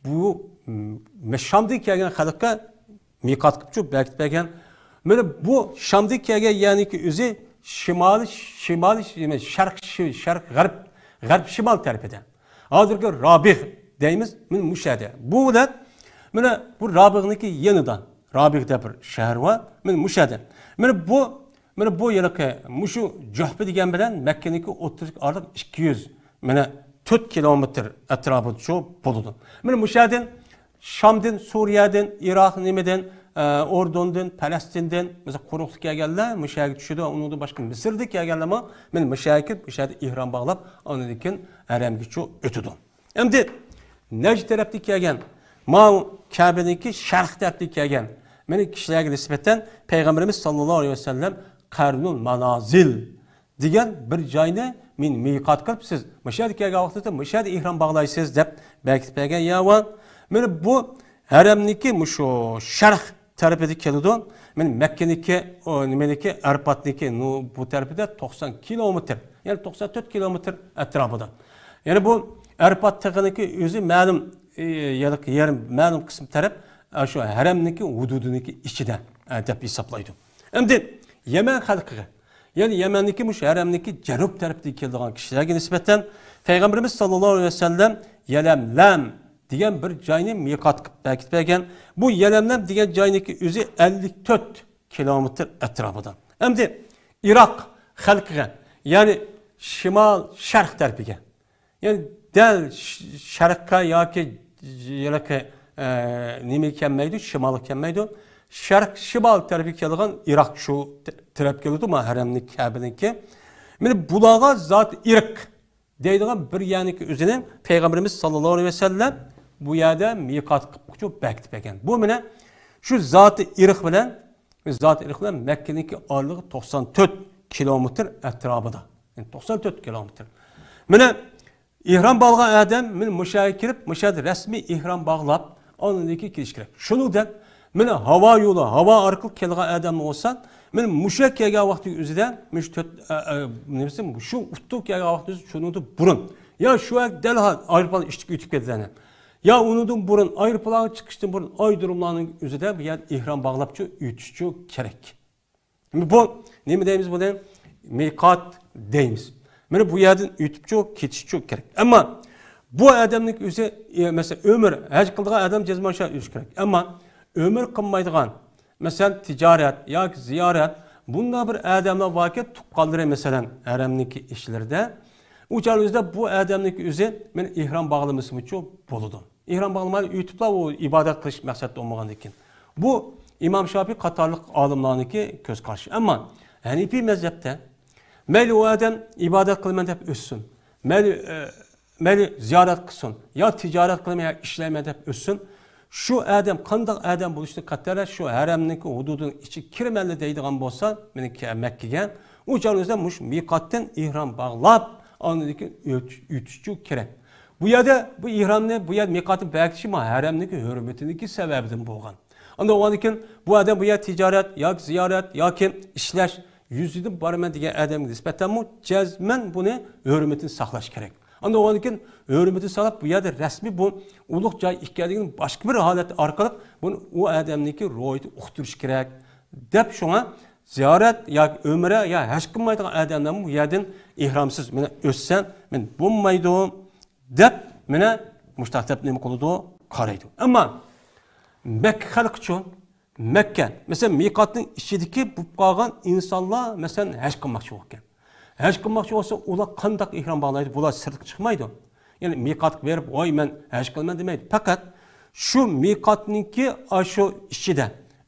بۇ، م، شامدىن كەلگەن خەلققە مىقات قىلىپ بەكىتىپ بەرگەن. مانا بۇ شامدىن كەلگەن يەرنىڭكى ئۆزى شىمالىي، شىمالىي، شەرق، شەرق، غەرب، غەرب شىمال تەرىپىدە. ھازىرقى رابىغ دەيمىز، مانا مۇشۇ يەردە. بۇ بىلەن مانا بۇ رابىغنىڭكى يېنىدا، رابىغ دەپ بىر شەھەر بار. مانا مۇشۇ يەردە. مانا بۇ، مانا بۇ ھېلىقى مۇشۇ جۆھپە دېگەن بىلەن مەككىنىڭكى ئوتتۇرىدىكى ئارىلىق ئىككى يۈز، مانا تۆت كىلومېتىر ئەتراپىچۇ بولىدۇ. مانا مۇشۇ يەردىن شامدىن، سۇرىيەدىن، ئىراق نېمىدىن، ئە، ئوردۇندىن، پەلەستىندىن، مەسىلەن، قۇرۇقلۇق كەلگەنلەر مۇشۇ يەرگە چۈشىدۇ. ئۇنىڭدىن باشقا مىسىردىن كەلگەنلەرمۇ مانا مۇشۇ يەرگە كېلىپ، مۇشۇ يەردە ئېھرام باغلاپ، ئاندىن كېيىن ھەرەمگىچۇ ئۆتىدۇ. ئەمدى نەجد تەرەپتىن كەلگەن، ماۋۇ كەبىنىڭكى شەرق تەرەپتىن كەلگەن مانا كىشىلەرگە نىسبەتەن پەيغەمبىرىمىز ساللاللاھۇ ئەلەيھى ۋەسەللەم قەرنۇل مانازىل دېگەن بىر جاينى مېنى مىقات قىلىپ، سىز مۇشۇ يەرگە كەلگەن ۋاقتىدا مۇشۇ يەردە ئېھرام باغلايسىز دەپ بەكىتىپ بەرگەن يەر بار. مانا بۇ ھەرەمنىڭكى مۇشۇ شەرق تەرىپىدە كېلىدۇ. مانا مەككىنىڭكى، ئۇ نېمىنىڭكى، ئەرپاتنىڭكى، نۇ-، بۇ تەرىپىدە توقسان كىلومېتىر، يەنى توقسان تۆت كىلومېتىر ئەتراپىدا. يەنى بۇ ئەرپات تېغىنىڭكى ئۆزى مەلۇم، ئى، يەنى يېرى مەلۇم قىسىم تەرەپ، ئە، شۇ ھەرەمنىڭكى ھۇدۇدىنىڭكى ئىچىدە، ئە، دەپ ھېسابلايدۇ. ئەمدى يەمەن خەلقىگە، يەنى يەمەننىڭكى مۇشۇ ھەرەمنىڭكى جەنۇب تەرىپىدىن كېلىدىغان كىشىلەرگە نىسبەتەن پەيغەمبىرىمىز ساللاللاھۇ ئەلەيھى ۋەسەللەم يەلەملەم دېگەن بىر جاينى مىقات قىلىپ بەكىتىپ بەرگەن. بۇ يەلەملەم دېگەن جاينىڭكى ئۆزى ئەللىك تۆت كىلومېتىر ئەتراپىدا. ئەمدى ئىراق خەلقىگە، يەنى شىمال شەرق تەرىپىگە، يەنى دەل ش-، شەرققە ياكى يېرىقى، ئە، نېمىگە كەلمەيدۇ، شىمالغا كەلمەيدۇ. شەرق، شىمال تەرىپىگە كېلىدىغان ئىراق شۇ ت-، تەرەپ كېلىدۇ، ما ھەرەمنىڭ كەبىنىڭكى. مانا بۇلارغا زات ئىرق دەيدىغان بىر يەرنىڭكى ئۆزىنى پەيغەمبىرىمىز ساللاللاھۇ ئەلەيھى ۋەسەللەم بۇ يەردە مىقات قىلىپ بەكىتىپ بەرگەن. بۇ مانا شۇ زاتى ئىرق بىلەن، زاتى ئىرق بىلەن مەككىنىڭكى ئارىلىقى توقسان تۆت كىلومېتىر ئەتراپىدا. يەنى توقسان تۆت كىلومېتىر. مانا ئېھرام باغلىغان ئادەم مانا مۇشۇ يەرگە كېلىپ، مۇشۇ يەردە رەسمىي ئېھرام باغلاپ، ئاندىن كېيىن كېلىش كېرەك. شۇنىڭدەك مانا ھاۋا يولى، ھاۋا ئارقىلىق كېلىدىغان ئادەم بولسا، مانا مۇشۇ يەرگە كەلگەن ۋاقتىنىڭ ئۆزىدە مۇشۇ تۆت، ئە، ئە، نېمىسى، شۇ ئۇتتۇرۇپ كەلگەن ۋاقتىنىڭ ئۆزىدە شۇنىڭدىن بۇرۇن، يا شۇ يەرگە دەرھال ئايروپىلان ئىچىدىكى ئۆتۈپ كېتىدۇ. يا ئۇنىڭدىن بۇرۇن، ئايروپىلانغا چىقىشتىن بۇرۇن ئايرودروملارنىڭ ئۆزىدە بۇ يەردە ئېھرام باغلاپچۇ ئۆتۈشچۇ كېرەك. بۇ نېمە دەيمىز بۇنى؟ مىقات دەيمىز. مانا بۇ يەردىن ئۆتۈپچۇ، كېتىشچۇ كېرەك. ئەمما بۇ ئادەمنىڭ ئۆزى، ئە، مەسىلەن، ئۆمرە، ھەج قىلىدىغان ئادەم جەزمەن شۇ ئۆتۈشى كېرەك. ئەمما ئۆمرە قىلمايدىغان، مەسىلەن، تىجارەت ياكى زىيارەت، بۇنداق بىر ئادەملەر باركى، تۇغقانلىرى، مەسىلەن، ھەرەمنىڭكى ئىچلىرىدە، ئۇ چاغنىڭ ئۆزىدە بۇ ئادەمنىڭكى ئۆزى مانا ئېھرام باغلىمىسىمۇچۇ بولىدۇ. ئېھرام باغلىماي ئۆتۈپلا ئۇ ئىبادەت قىلىش مەقسەتتە بولمىغاندىن كېيىن. بۇ ئىمام شاپىي قاتارلىق ئالىملارنىڭكى كۆز قارىشى. ئەمما ھەنىپىي مەزھەپتە مەيلى ئۇ ئادەم ئىبادەت قىلىمەن دەپ ئۆتسۇن، مەيلى، ئە، مەيلى زىيارەت قىلسۇن، يا تىجارەت قىلىمەن، يا ئىشلەيمەن دەپ ئۆتسۇن، شۇ ئادەم قانداق ئادەم بولۇشىدىن قەتئىينەزەر، شۇ ھەرەمنىڭكى ھۇدۇدىنىڭ ئىچىگە كىرىمەنلا دەيدىغان بولسا، مانا كە-، مەككىگە، ئۇ چاغنىڭ ئۆزىدە مۇشۇ مىقاتتىن ئېھرام باغلاپ، ئاندىن كېيىن ئۆت-، ئۆتۈشچۇ كېرەك. بۇ يەردە بۇ ئېھرامنى، بۇ يەردە مىقاتنى بەكىتىشى ما ھەرەمنىڭكى ھۆرمىتىنىڭكى سەۋەبىدىن بولغان. ئاندىن ئۇنىڭدىن كېيىن بۇ ئادەم بۇ يەر تىجارەت ياكى زىيارەت ياكى ئىشلەش يۈزىدىن بارىمەن دېگەن ئادەمگە نىسبەتەنمۇ جەزمەن بۇنى ھۆرمىتىنى ساقلاش كېرەك. ئاندىن ئۇنىڭدىن كېيىن ھۆرمىتىنى ساقلاپ، بۇ يەردە رەسمىي بۇ ئۇلۇغ جاي ئىكەنلىكىنى باشقا بىر ھالەتتە ئارقىلىق بۇنى ئۇ ئادەمنىڭكى روھىدا ئۇقتۇرۇش كېرەك دەپ، شۇڭا زىيارەت ياكى ئۆمرە يا ھەج قىلمايدىغان ئادەملەرمۇ بۇ يەردىن ئېھرامسىز مانا ئۆتسە مانا بولمايدۇ دەپ، مانا مۇشتاق دەپ نېمە قىلىدۇ؟ قارايدۇ. ئەمما مەككە خەلقىچۇ؟ مەككە، مەسىلەن، مىقاتنىڭ ئىچىدىكى بولۇپ قالغان ئىنسانلار، مەسىلەن، ھەج قىلماقچى بولغان. ھەج قىلماقچى بولسا، ئۇلار قانداق ئېھرام باغلايدۇ؟ بۇلار سىرتقا چىقمايدۇ. يەنى مىقاتقا بېرىپ، ۋاي، مەن ھەج قىلىمەن دېمەيدۇ. پەقەت شۇ مىقاتنىڭكى ئاشۇ ئىچىدە،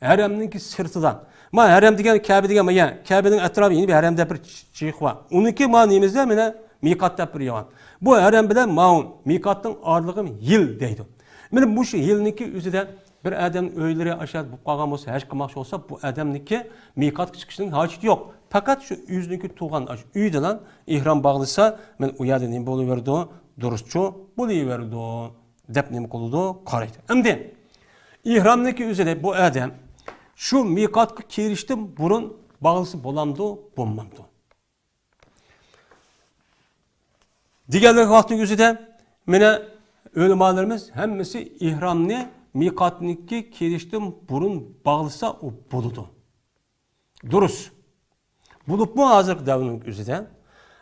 ھەرەمنىڭكى سىرتىدا. ما ھەرەم دېگەن كەبە دېگەن، ما يا، كەبىنىڭ ئەتراپى يەنە بىر ھەرەم دەپ بىر چىقىق بار. ئۇنىڭكى ما نېمىزدە مانا مىقات دەپ بىر يوغان. بۇ ھەرەم بىلەن ماۋۇ مىقاتنىڭ ئارىلىقى يىل دەيدۇ. مانا مۇشۇ يىلنىڭكى ئۆزىدە بىر ئادەمنىڭ ئۆيلىرى ئاشۇ بولۇپ قالغان بولسا، ھەج قىلماقچى بولسا، بۇ ئادەمنىڭكى مىقاتقا چىقىشنىڭ ھاجىتى يوق. پەقەت شۇ ئۆزىنىڭكى تۇغقان ئاشۇ ئۆيىدىلا ئېھرام باغلىسا، مانا ئۇ يەردە نېمە بولۇۋېرىدۇ؟ دۇرۇسچۇ بولۇۋېرىدۇ دەپ نېمە قىلىدۇ؟ قارايدۇ. ئەمدى ئېھرامنىڭكى ئۆزىدە بۇ ئادەم شۇ مىقاتقا كېلىشتىن بۇرۇن باغلىسا بولامدۇ، بولمامدۇ؟ دېگەنلىك ۋاقىتنىڭ ئۆزىدە مانا ئۆلىمالىرىمىز ھەممىسى ئېھرامنى مىقاتنىڭكى كېلىشتىن بۇرۇن باغلىسا ئۇ بولىدۇ. دۇرۇس. بولۇپمۇ ھازىرقى دەۋرنىڭ ئۆزىدە.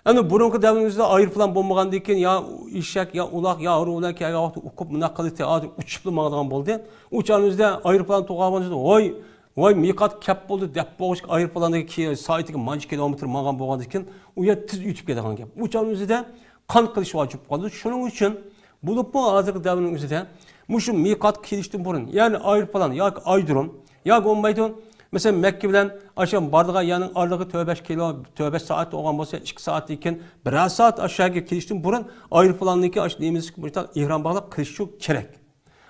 ئەنە بۇرۇنقى دەۋرنىڭ ئۆزىدە ئايروپىلان بولمىغاندىن كېيىن يا ئېشەك، يا ئۇلاق، يا ھارۋا بىلەن كەلگەن ۋاقىتتا ئۇقۇپ مۇنداق قىلدى، تېئاتر ئۇچۇپلا ماڭىدىغان بولدى. ئۇ چاغنىڭ ئۆزىدە ئايروپىلان توغرا بولغان، ۋاي، ۋاي، مىقات كەپ بولدى دەپ بولغۇچ ئايروپىلاندىكى كى-، سائىتىگە مانچە كىلومېتىر ماڭغان بولغاندىن كېيىن ئۇ يەر تېز ئۆتۈپ كېتىدىغان گەپ. ئۇ چاغنىڭ ئۆزىدە قان قىلىش ۋاجىپ قالىدۇ. شۇنىڭ ئۈچۈن بولۇپمۇ ھازىرقى دەۋرنىڭ ئۆزىدە مۇشۇ مىقاتقا كېلىشتىن بۇرۇن، يەنى ئايروپىلان ياكى ئايرودروم ياكى بولمايدۇ. مەسىلەن، مەككە بىلەن ئاشۇ بارىدىغان يەرنىڭ ئارىلىقى تۆت بەش كىلو، تۆت بەش سائەت بولغان بولسا، ئىككى سائەتتىن كېيىن، بىرەر سائەت ئاشۇ يەرگە كېلىشتىن بۇرۇن ئايروپىلاندىكى ئاشۇ نېمىسى ئېھرام باغلاپ قىلىشى كېرەك.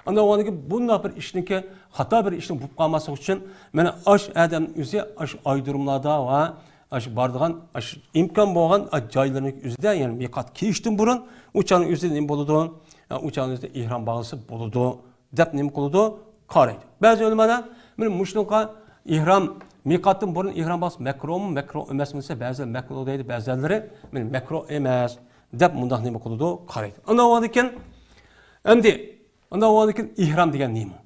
ئاندىن ئۇنىڭدىن كېيىن بۇنداق بىر ئىشنىڭكى، خاتا بىر ئىشنىڭ بولۇپ قالماسلىقى ئۈچۈن، مانا ئاشۇ ئادەمنىڭ ئۆزى ئاشۇ ئايرودروملاردا ۋە ئاشۇ بارىدىغان، ئاشۇ ئىمكان بولغان جايلىرىنىڭ ئۆزىدە، يەنى مىقات كېلىشتىن بۇرۇن ئۇ چاغنىڭ ئۆزىدە نېمە بولىدۇ؟ ئۇ چاغنىڭ ئۆزىدە ئېھرام باغلىسا بولىدۇ دەپ نېمە قىلىدۇ؟ قارايدۇ. بەزى ئۆلىمالار مانا مۇشۇنىڭغا ئېھرام، مىقاتتىن بۇرۇن ئېھرام باغلاش مەكرۇمۇ، مەكرۇ ئەمەسمۇ دېسە، بەزىلەر مەكرۇ دەيدۇ، بەزىلىرى مانا مەكرۇ ئەمەس دەپ مۇنداق نېمە قىلىدۇ؟ قارايدۇ. ئاندىن ئۇنىڭدىن كېيىن ئەمدى ئاندىن ئۇنىڭدىن كېيىن ئېھرام دېگەن نېمە؟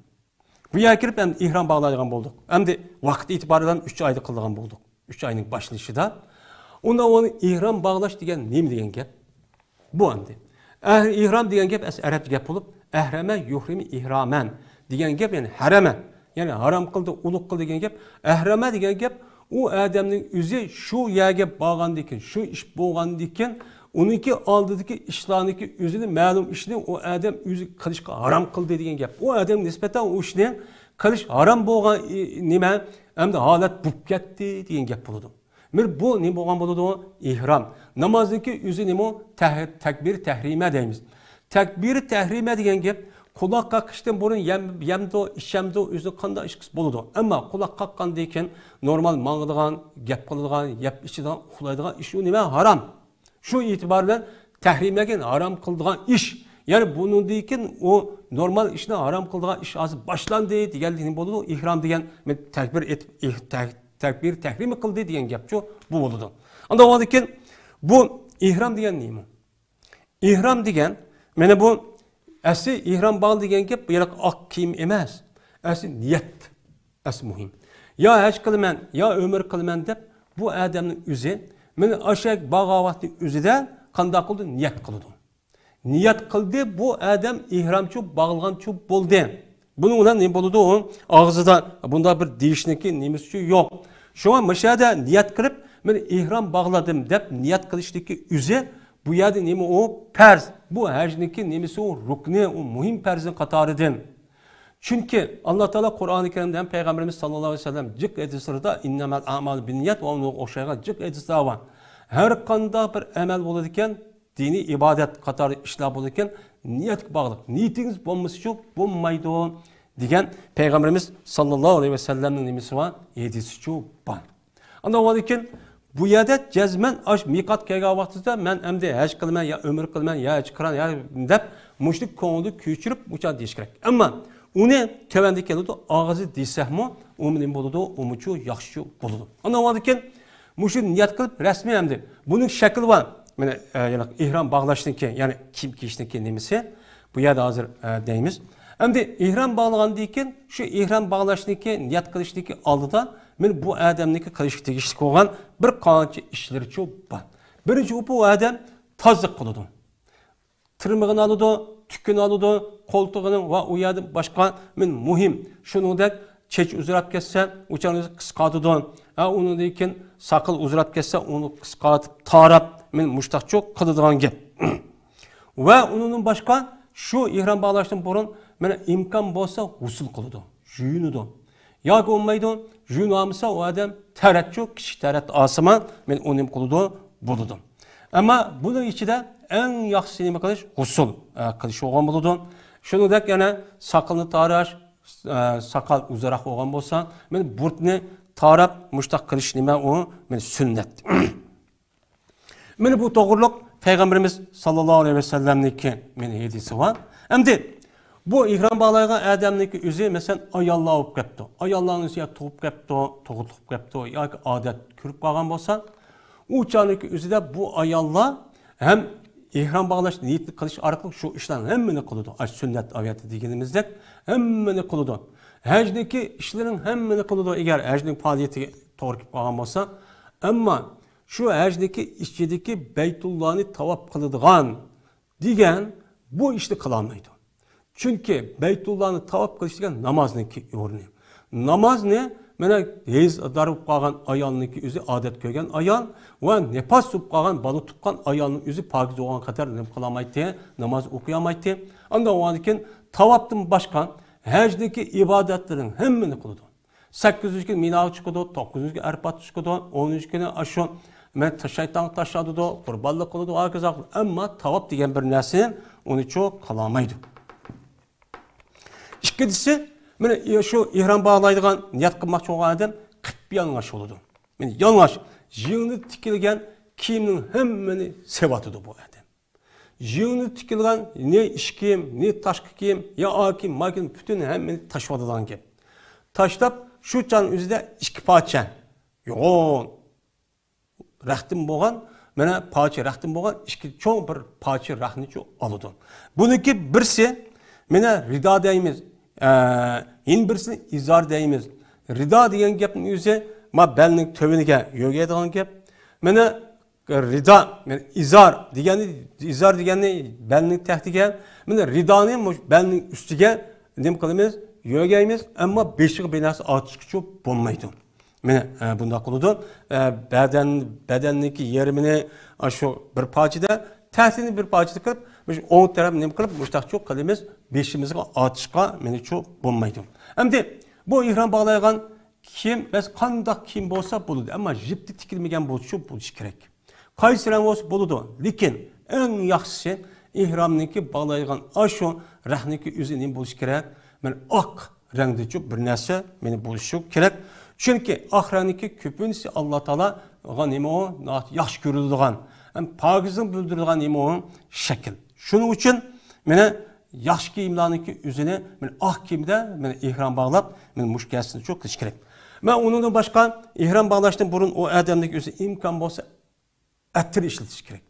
بۇ يەرگە كىرىپ ئەمدى ئېھرام باغلايدىغان بولدۇق. ئەمدى ۋاقىت ئېتىبارى بىلەن ئۈچ ئايدا قىلىدىغان بولدۇق. ئۈچ ئاينىڭ باشلىنىشىدا. ئۇنىڭدىن ئۇنىڭ ئېھرام باغلاش دېگەن نېمە دېگەن گەپ؟ بۇ ئەمدى. ئەھ-، ئېھرام دېگەن گەپ ئەس-، ئەرەبچە گەپ بولۇپ، ئەھرەمە يۇھرىمۇ ئېھرامەن دېگەن گەپ، يەنى ھەرەمە. يەنى ھارام قىلدى، ئۇلۇغ قىلدى دېگەن گەپ. ئەھرەمە دېگەن گەپ ئۇ ئادەمنىڭ ئۆزى شۇ يەرگە بارغاندىن كېيىن، شۇ ئىش بولغاندىن كېيىن، ئۇنىڭكى ئالدىدىكى ئىشلارنىڭكى ئۆزىنى، مەلۇم ئىشنى ئۇ ئادەم ئۆزى قىلىشقا ھارام قىلدى دېگەن گەپ. ئۇ ئادەمگە نىسبەتەن ئۇ ئىشنى قىلىش ھارام بولغان، ئى، نېمە، ئەمدى ھالەت بولۇپ كەتتى دېگەن گەپ بولىدۇ. مانا بۇ نېمە بولغان بولىدۇ؟ ئېھرام. نامازنىڭكى ئۆزى نېمە؟ تەھ-، تەكبىر تەھرىمە دەيمىز. تەكبىر تەھرىمە دېگەن گەپ، قۇلاق قاقىشتىن بۇرۇن يەم-، يەمدۇ، ئىچەمدۇ، ئۆزىنىڭ قانداق ئىش قىلسا بولىدۇ. ئەمما قۇلاق قاققاندىن كېيىن نورمال ماڭىدىغان، گەپ قىلىدىغان، يەپ ئىچىدىغان، ئۇخلايدىغان ئىش ئۇ نېمە؟ ھارام. شۇ ئېتىبار بىلەن تەھرىملەنگەن، ھارام قىلىدىغان ئىش. يەنى بۇنىڭدىن كېيىن ئۇ نورمال ئىشنى ھارام قىلىدىغان ئىش ھازىر باشلاندى دېگەنلىك نېمە بولىدۇ؟ ئېھرام دېگەن، مەن تەكبىر ئېيتىپ، ئېھ-، تەك-، تەكبىر تەھرىمى قىلدى دېگەن گەپچۇ بۇ بولىدۇ. ئاندىن ئۇنىڭدىن كېيىن بۇ ئېھرام دېگەن نېمە؟ ئېھرام دېگەن، مانا بۇ ئەسلى ئېھرام باغلا دېگەن گەپ، بۇ يەنە ئاق كىيىم ئەمەس. ئەسلى نىيەت، ئەسلى مۇھىم. يا ھەج قىلىمەن، يا ئۆمرە قىلىمەن دەپ، بۇ ئادەمنىڭ ئۆزى، مانا ئاشۇ يەرگە بارغان ۋاقتى ئۆزىدە قانداق قىلىدۇ؟ نىيەت قىلىدۇ. نىيەت قىلدى، بۇ ئادەم ئېھرامچۇ، باغلىغانچۇ بولدى. بۇنىڭ بىلەن نېمە بولىدۇ؟ ئۇ ئاغزىدا بۇنداق بىر دېيىشنىكى نېمىسىچۇ يوق. شۇڭا مۇشۇ يەردە نىيەت قىلىپ، مانا ئېھرام باغلىدىم دەپ نىيەت قىلىشنىكى ئۆزى، بۇ يەردە نېمە ئۇ؟ پەرز. بۇ ھەجنىكى نېمىسى ئۇ؟ رۇكنى، ئۇ مۇھىم پەرزنىڭ قاتارىدىن. چۈنكى ئاللا تائالا قۇرئانى كەرىمدە ھەم پەيغەمبىرىمىز ساللاللاھۇ ئەلەيھى ۋەسەللەم جىق ھەدىسلىرىدە، ئىننەمەل ئەئمالۇ بىننىيەت ۋە ئۇنىڭغا ئوخشايدىغان جىق ھەدىسلەر بار. ھەر قانداق بىر ئەمەل بولىدىكەن، دىنىي ئىبادەت قاتارى ئىشلار بولىدىكەن، نىيەتكە باغلىق. نىيىتىڭىز بولمىسىچۇ بولمايدۇ دېگەن پەيغەمبىرىمىز ساللاللاھۇ ئەلەيھى ۋەسەللەمنىڭ نېمىسى بار؟ ھەدىسىچۇ بار. ئاندىن ئۇنىڭدىن كېيىن بۇ يەردە جەزمەن ئاش مىقات كەلگەن ۋاقتىدا مەن ئەمدى ھەج قىلىمەن، يا ئۆمرە قىلىمەن، يا ھەج قىران، يا دەپ مۇشۇنى كۆڭلىدە كۆچۈرۈپ مۇچا دېيىش كېرەك. ئەمما ئۇنى تۆۋەندە كېلىدۇ، ئاغزى دېسەكمۇ، ئۇمۇ نېمە بولىدۇ؟ ئۇمۇچۇ ياخشىچۇ بولىدۇ. ئاندىن كېيىن مۇشۇ نىيەت قىلىپ رەسمىي ئەمدى. بۇنىڭ شەكلى بار. مانا، ئە، يەنى ئېھرام باغلاشنىكى، يەنى كىيىم كىيىشنىكى نېمىسى؟ بۇ يەردە ھازىر، ئە، دەيمىز. ئەمدى ئېھرام باغلىغاندىن كېيىن، شۇ ئېھرام باغلاشنىكى، نىيەت قىلىشنىكى ئالدىدا مانا بۇ ئادەمنىڭكى قىلىشقا تېگىشلىك بولغان بىر قانچە ئىشلىرىچۇ بار. بىرىنچى، ئۇ، بۇ ئادەم تازىلىق قىلىدۇ. تىرمىغىنى ئالىدۇ، تۈكىنى ئالىدۇ، قولتۇقىنىڭ ۋە ئۇ يەردىن باشقا مانا مۇھىم، شۇنىڭدەك چېچى ئۇزىراپ كەتسە، ئۇ چاغدا قىسقارتىدۇ. ھە، ئۇنىڭدىن كېيىن ساقال ئۇزىراپ كەتسە، ئۇنى قىسقارتىپ، تاراپ، مانا مۇشتاقچۇ قىلىدىغان گەپ. ۋە ئۇنىڭدىن باشقا شۇ ئېھرام باغلاشتىن بۇرۇن مانا ئىمكان بولسا غۇسۇل قىلىدۇ، يۇيۇنىدۇ. ياكى بولمايدۇ، يۇيۇنالمىسا ئۇ ئادەم تەرەتچۇ، كىچىك تەرەت ئالسىمۇ، مانا ئۇ نېمە قىلىدۇ، بولىدۇ. ئەمما بۇنىڭ ئىچىدە ئەڭ ياخشىسى نېمە قىلىش؟ غۇسۇل، ئە، قىلىش بولغان بولىدۇ. شۇنىڭدەك يەنە ساقىلنى تاراش، ئە، ساقال ئۇزۇنراق بولغان بولسا، مانا بۇرۇتنى تاراپ مۇشتاق قىلىش نېمە ئۇ؟ مانا سۈننەت. مانا بۇ توغرۇلۇق پەيغەمبىرىمىز ساللاللاھۇ ئەلەيھى ۋەسەللەمنىڭكى مانا ھەدىسى بار. ئەمدى بۇ ئېھرام باغلايدىغان ئادەمنىڭكى ئۆزى، مەسىلەن، ئاياللار بولۇپ كەپتۇ. ئاياللارنىڭ ئۆزى يا تۇغۇپ كەپتۇ، تۇغۇتۇپ كەپتۇ ياكى ئادەت كىرىپ قالغان بولسا، ئۇ چاغنىڭكى ئۆزىدە بۇ ئاياللار ھەم ئېھرام باغلاش نىيىتىنى قىلىش ئارقىلىق شۇ ئىشلارنىڭ ھەممىنى قىلىدۇ. ئاش سۈننەت ئاۋىياتى دېگىنىمىزدەك ھەممىنى قىلىدۇ. ھەجنىڭكى ئىشلىرىنىڭ ھەممىنى قىلىدۇ، ئەگەر ھەجنىڭ پائالىيىتىگە توغرا كېلىپ قالغان بولسا. ئەمما شۇ ھەجنىڭكى ئىچىدىكى بەيتۇللانى تاۋاپ قىلىدىغان دېگەن بۇ ئىشنى قىلالمايدۇ. چۈنكى بەيتۇللانى تاۋاپ قىلىش دېگەن نامازنىڭكى ئورنى. نامازنى مانا ھېيزدار بولۇپ قالغان ئايالنىڭكى ئۆزى، ئادەت كۆرگەن ئايال ۋە نىپاس بولۇپ قالغان بالا تۇغقان ئايالنىڭ ئۆزى پاكىز بولغان قەدەر نېمە قىلالمايتتى، ناماز ئوقۇيالمايتتى. ئاندىن كېيىن تاۋاپتىن باشقا ھەجنىڭكى ئىبادەتلىرىنىڭ ھەممىنى قىلىدۇ. سەككىزىنچى كۈنى مىناغا چىقىدۇ، توققۇزىنچى كۈنى ئەرپاتتا چىقىدۇ، ئونىنچى كۈنى ئاشۇ مەن شەيتانغا تاشلىنىدۇ، قۇربانلىق قىلىدۇ، ھاكازا. ئەمما تاۋاپ دېگەن بىر نەرسە ئۇنىچۇ قىلالمايدۇ. ئىككىنچىسى، مانا شۇ ئېھرام باغلايدىغان نىيەت قىلماقچى بولغان ئادەم قىپيالىڭاچ بولىدۇ. مانا يالىڭاچ، يېڭىدىن تىكىلگەن كىيىمنىڭ ھەممىنى سېلىۋاتىدۇ بۇ ئادەم. يېڭىدىن تىكىلگەن نە ئىچ كىيىم، نە تاشقى كىيىم، يا ئا كىيىم، ما كىيىم، پۈتۈن ھەممىنى تاشلىۋاتىدىغان گەپ. تاشلاپ، شۇ چاغنىڭ ئۆزىدە ئىككى پارچە يوغان رەختتىن بولغان، مانا پارچە رەختتىن بولغان ئىككى چوڭ بىر پارچە رەختنىچۇ ئالىدۇ. بۇنىڭكى بىرسى، مانا رىدا دەيمىز، ئە، يەنە بىرسىنى ئىزار دەيمىز. رىدا دېگەن گەپنىڭ ئۆزى، ما بەلنىڭ تۆۋىنىگە يۆگەيدىغان گەپ. مانا رىدا، مانا ئىزار دېگەننى، ئىزار دېگەننى بەلنىڭ تەختىگە، مانا رىدانى مۇش-، بەلنىڭ ئۈستىگە نېمە قىلىمىز؟ يۆگەيمىز، ئەمما بېشىغا بىر نەرسە ئارتىشقىچۇ بولمايدۇ. مانا، ئە، بۇنداق قىلىدۇ. ئە، بەدەن، بەدەننىڭكى يېرىمىنى، ئاشۇ بىر پارچىدە، تەختىنى بىر پارچىدا قىلىپ، مۇشۇ ئوڭ تەرەپ نېمە قىلىپ، مۇشتاقچۇ قىلىمىز، بېشىمىزغا ئارتىشقا مېنىچۇ بولمايدۇ. ئەمدى بۇ ئېھرام باغلايدىغان كىيىم، بەس قانداق كىيىم بولسا بولىدۇ، ئەمما يىپتا تىكىلمىگەن بولۇشى، بولۇشى كېرەك. قايسى رەڭ بولسا بولىدۇ، لېكىن ئەڭ ياخشىسى ئېھرامنىڭكى باغلايدىغان ئاشۇ رەختنىڭكى ئۆزى نېمە بولۇشى كېرەك؟ مانا ئاق رەڭدىچۇ بىر نەرسە مانا بولۇشى كېرەك. چۈنكى ئاق رەڭنىڭكى كۆپىنچىسى ئاللا تائالاغا نېمە ئۇ؟ ناھايىتى ياخشى كۆرۈلىدىغان، ھەم پاكىزلىقنى بىلدۈرىدىغان نېمە ئۇ؟ شەكىل. شۇنىڭ ئۈچۈن مانا ياخشى كىيىملەرنىڭكى ئۆزىنى مانا ئاق كىيىمدە مانا ئېھرام باغلاپ، مانا مۇشۇ كەسىنىچۇ قىلىش كېرەك. مانا ئۇنىڭدىن باشقا ئېھرام باغلاشتىن بۇرۇن ئۇ ئادەمنىڭكى ئۆزى ئىمكان بولسا ئەتىر ئىشلىتىش كېرەك.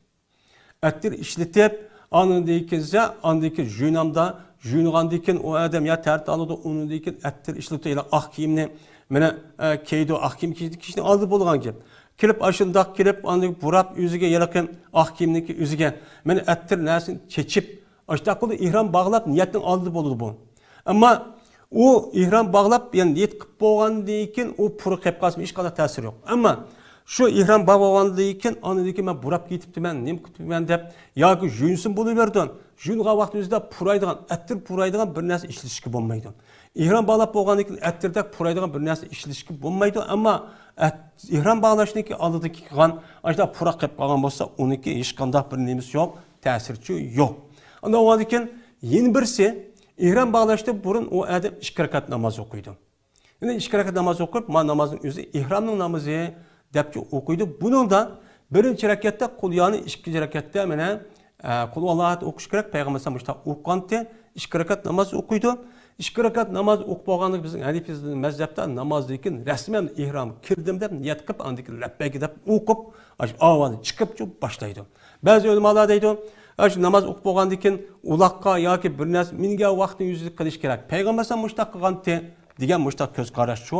ئەتىر ئىشلىتىپ، ئاندىن كېيىن، ئاندىن كېيىن جۇيۇنامدا، جۇيۇنغاندىن كېيىن ئۇ ئادەم يا تەرەت ئالىدۇ، ئۇنىڭدىن كېيىن ئەتىر ئىشلىتىدۇ، يا ئاق كىيىمنى مانا، ئە، كىيىدۇ، ئاق كىيىم كىيىشنىڭ ئالدى بولغان گەپ. كېلىپ، ئاشۇنداق كېلىپ، ئاندىن بۇراپ ئۆزىگە ھېلىقى ئاق كىيىمنىڭكى ئۆزىگە مانا ئەتىر نەرسىنى چېچىپ، ئاشۇنداق قىلىپ ئېھرام باغلاپ، نىيەتنىڭ ئالدىدا بولىدۇ بۇ. ئەمما ئۇ ئېھرام باغلاپ، يەنى نىيەت قىلىپ بولغاندىن كېيىن ئۇ پۇراپ قېلىپ قالسا ھېچقانداق تەسىرى يوق. ئەمما شۇ ئېھرام باغلىغاندىن كېيىن، ئاندىن كېيىن مەن بۇراپ كېتىپتىمەن، نېمە قىپتىمەن دەپ ياكى يۇيۇنسىمۇ بولۇۋېرىدۇ. يۇيۇنغان ۋاقتى ئۆزىدە پۇرايدىغان، ئەتىر پۇرايدىغان بىر نەرسە ئىشلىتىشكە بولمايدۇ. ئېھرام باغلاپ بولغاندىن كېيىن ئەتىردەك پۇرايدىغان بىر نەرسە ئىشلىتىشكە بولمايدۇ. ئەمما ئەت-، ئېھرام باغلاشنىڭكى ئالدىدىكى قىلغان، ئاشۇنداق پۇراپ قېلىپ قالغان بولسا، ئۇنىڭكى ھېچقانداق بىر نېمىسى يوق، تەسىرىچۇ يوق. ئاندىن ئۇنىڭدىن كېيىن يەنە بىرسى، ئېھرام باغلاشتىن بۇرۇن ئۇ ئادەم ئىككى رەكەت ناماز ئوقۇيدۇ. يەنى ئىككى رەكەت ناماز ئوقۇپ، ما نامازنىڭ ئۆزى ئېھرامنىڭ نامىزى دەپچۇ ئوقۇيدۇ. بۇنىڭدا بىرىنچى رەكەتتە قۇل يانى، ئىككىنچى رەكەتتە مانا، ئە، قۇل ھۇۋەللاھۇ ئەھەد ئوقۇش كېرەك. پەيغەمبەر ئەلەيھىسسالام مۇشۇنداق ئوقۇغانتى، ئىككى رەكەت ناماز ئوقۇيدۇ. ئىككى رەكەت ناماز ئوقۇپ بولغاندىن كېيىن، بىزنىڭ ھەنىفىي مەزھەپتە نامازدىن كېيىن رەسمەن ئېھرام كىردىم دەپ نىيەت قىلىپ، ئاندىن كېيىن لەببەيك دەپ ئوقۇپ، ئاشۇ ئاۋازنى چىقىپ، چىقىپ باشلايدۇ. بەزى ئۆلىمالار دەيدۇ، ئاشۇ ناماز ئوقۇپ بولغاندىن كېيىن ئۇلاققا ياكى بىر نەرسە مىنگەن ۋاقىتنىڭ ئۆزىدە قىلىش كېرەك. پەيغەمبەر ئەلەيھىسسالام مۇشۇنداق قىلغانتى، دېگەن مۇشۇنداق كۆز قاراشچۇ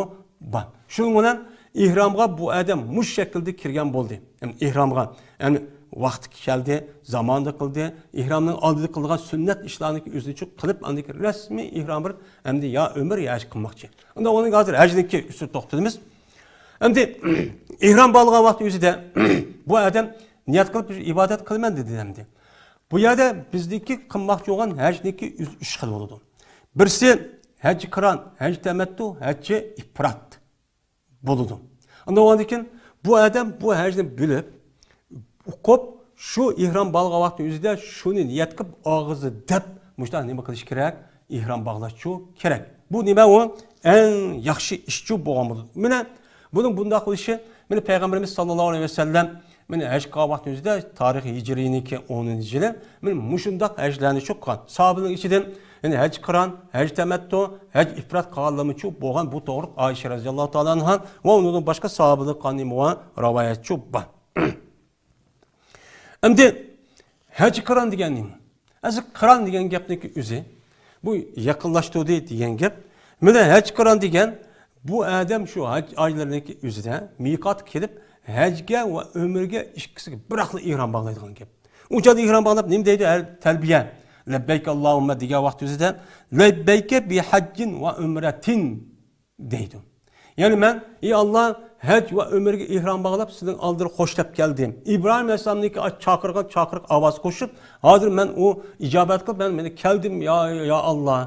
بار. شۇنىڭ بىلەن ئېھرامغا بۇ ئادەم مۇشۇ شەكىلدە كىرگەن بولدى. يەنى ئېھرامغا، يەنى ۋاقتى كەلدى، زامانىدا قىلدى. ئېھرامنىڭ ئالدىدا قىلغان سۈننەت ئىشلارنى ئۆزىنى چۇ قىلىپ، ئاندىن كېيىن رەسمىي ئېھرام بىر ئەمدى يا ئۆمرە يا ھەج قىلماقچى. ئۇنداق ئۇنىڭ ھازىر ھەجنىڭكى ئۈستىدە توختىلىمىز. ئەمدى ئېھرام باغلىغان ۋاقتى ئۆزىدە بۇ ئادەم نىيەت قىلىپ، ئىبادەت قىلىمەن دېدى ئەمدى. بۇ يەردە بىزدىكى قىلماقچى بولغان ھەجنىڭكى ئۈچ، ئۈچ خىل بولىدۇ. بىرسى ھەج قىران، ھەج تەمەتتۇ، ھەج ئىپرات بولىدۇ. ئاندىن بولغاندىن كېيىن بۇ ئادەم بۇ ھەجنى بىلىپ، ئوقۇپ، شۇ ئېھرام باغلىغان ۋاقتى ئۆزىدە شۇنى نىيەت قىلىپ، ئاغزى دەپ مۇشۇنداق نېمە قىلىش كېرەك؟ ئېھرام باغلاشچۇ كېرەك. بۇ نېمە ئۇ؟ ئەڭ ياخشى ئىشچۇ بولغان بولىدۇ. مانا بۇنىڭ بۇنداق بولۇشى، مانا پەيغەمبىرىمىز ساللاللاھۇ ئەلەيھى ۋەسەللەم مانا ھەج قىلغان ۋاقتى ئۆزىدە تارىخ ھىجرىينىڭكى ئونىنچى يىلى مانا مۇشۇنداق ھەجلەرنى شۇ قىلغان. ساھابىلەرنىڭ ئىچىدىن يەنى ھەج قىران، ھەج تەمەتتۇ، ھەج ئىپرات قىلغانلىرىمۇچۇ بولغان. بۇ توغرىلىق ئائىشە رەزىياللاھۇ تائالا ئەنھا ۋە ئۇنىڭدىن باشقا ساھابىلەر قانىمۇ رىۋايەتچۇ بار. ئەمدى ھەج قىران دېگەن نېمە؟ ئەسلى قىران دېگەن گەپنىڭكى ئۆزى، بۇ يېقىنلاشتۇردى دېگەن گەپ. مانا ھەج قىران دېگەن بۇ ئادەم شۇ ھەج ئايلىرىنىڭكى ئۆزىدە مىقاتقا كېلىپ، ھەجگە ۋە ئۆمرىگە ئىككىسىگە بىراقلا ئېھرام باغلايدىغان گەپ. ئۇ چاغدا ئېھرام باغلاپ نېمە دەيدۇ؟ ھەر تەلبىيە، لەببەيك ئاللاھۇممە دېگەن ۋاقتى ئۆزىدە، لەببەيكە بىھەججىن ۋە ئۆمرەتىن دەيدۇ. يەنى مەن، ئى ئاللا، ھەج ۋە ئۆمرىگە ئېھرام باغلاپ، سېنىڭ ئالدىڭغا خوش دەپ كەلدىم. ئىبراھىم ئەلەيھىسسالامنىڭكى چاقىرغان چاقىرىق ئاۋاز قوشۇپ، ھازىر مەن ئۇ ئىجابەت قىلىپ، مەن، مەن كەلدىم، يا، يا ئاللا.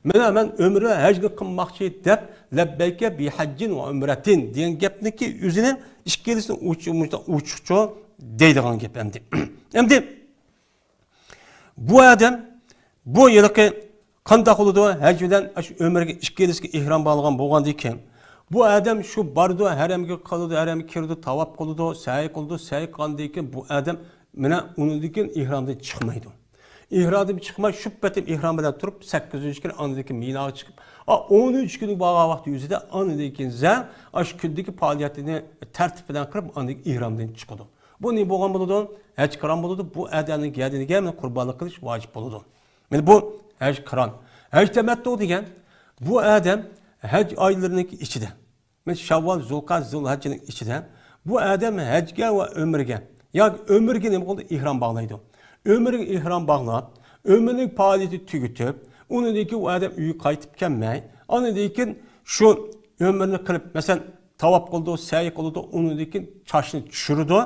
مانا مەن ئۆمرە ھەجنى قىلماقچى دەپ، لەببەيكە بىھەججىن ۋە ئۆمرەتىن دېگەن گەپنىكى ئۆزىنى ئىككىلىسىنى ئوچۇق، ئوچۇقچە دەيدىغان گەپ ئەمدى. ئەمدى بۇ ئادەم بۇ ھېلىقى قانداق بولىدۇ؟ ھەج بىلەن ئاشۇ ئۆمرىگە ئىككىلىسىگە ئېھرام باغلىغان بولغاندىكىن، بۇ ئادەم شۇ بارىدۇ، ھەرەمگە قىلىدۇ، ھەرەمگە كىرىدۇ، تاۋاپ قىلىدۇ، سەئي قىلىدۇ، سەئي قىلغاندىن كېيىن بۇ ئادەم مانا ئۇنىڭدىن كېيىن ئېھرامدىن چىقمايدۇ. ئېھرامدىن چىقماي، شۇ پېتىم ئېھرام بىلەن تۇرۇپ، سەككىزىنچى كۈنى ئاندىن كېيىن مىناغا چىقىپ، ئا، ئونىنچى كۈنى بارغان ۋاقتى ئۆزىدە ئاندىن كېيىن زە، ئاشۇ كۈندىكى پائالىيىتىنى تەرتىپ بىلەن قىلىپ، ئاندىن كېيىن ئېھرامدىن چىقىدۇ. بۇ نېمە بولغان بولىدۇ؟ ھەج قىران بولىدۇ. بۇ ئادەمنىڭ گەدىنىگە مانا قۇربانلىق قىلىش ۋاجىپ بولىدۇ. مانا بۇ ھەج قىران. ھەج تەمەتتۇ دېگەن بۇ ئادەم ھەج ئايلىرىنىڭكى ئىچىدە، مانا شەۋۋال، زۇلقەئدە، زۇلھەججىنىڭ ئىچىدە بۇ ئادەم ھەجگە ۋە ئۆمرىگە ياكى ئۆمرىگە نېمە قىلىدۇ؟ ئېھرام باغلايدۇ. ئۆمرىگە ئېھرام باغلاپ، ئۆمرىنىڭ پائالىيىتى تۈگىتىپ، ئۇنىڭدىن كېيىن ئۇ ئادەم ئۆيىگە قايتىپ كەلمەي، ئاندىن كېيىن شۇ ئۆمرىنى قىلىپ، مەسىلەن، تاۋاپ قىلىدۇ، سەئي قىلىدۇ، ئۇنىڭدىن كېيىن چاچنى چۈشۈرىدۇ،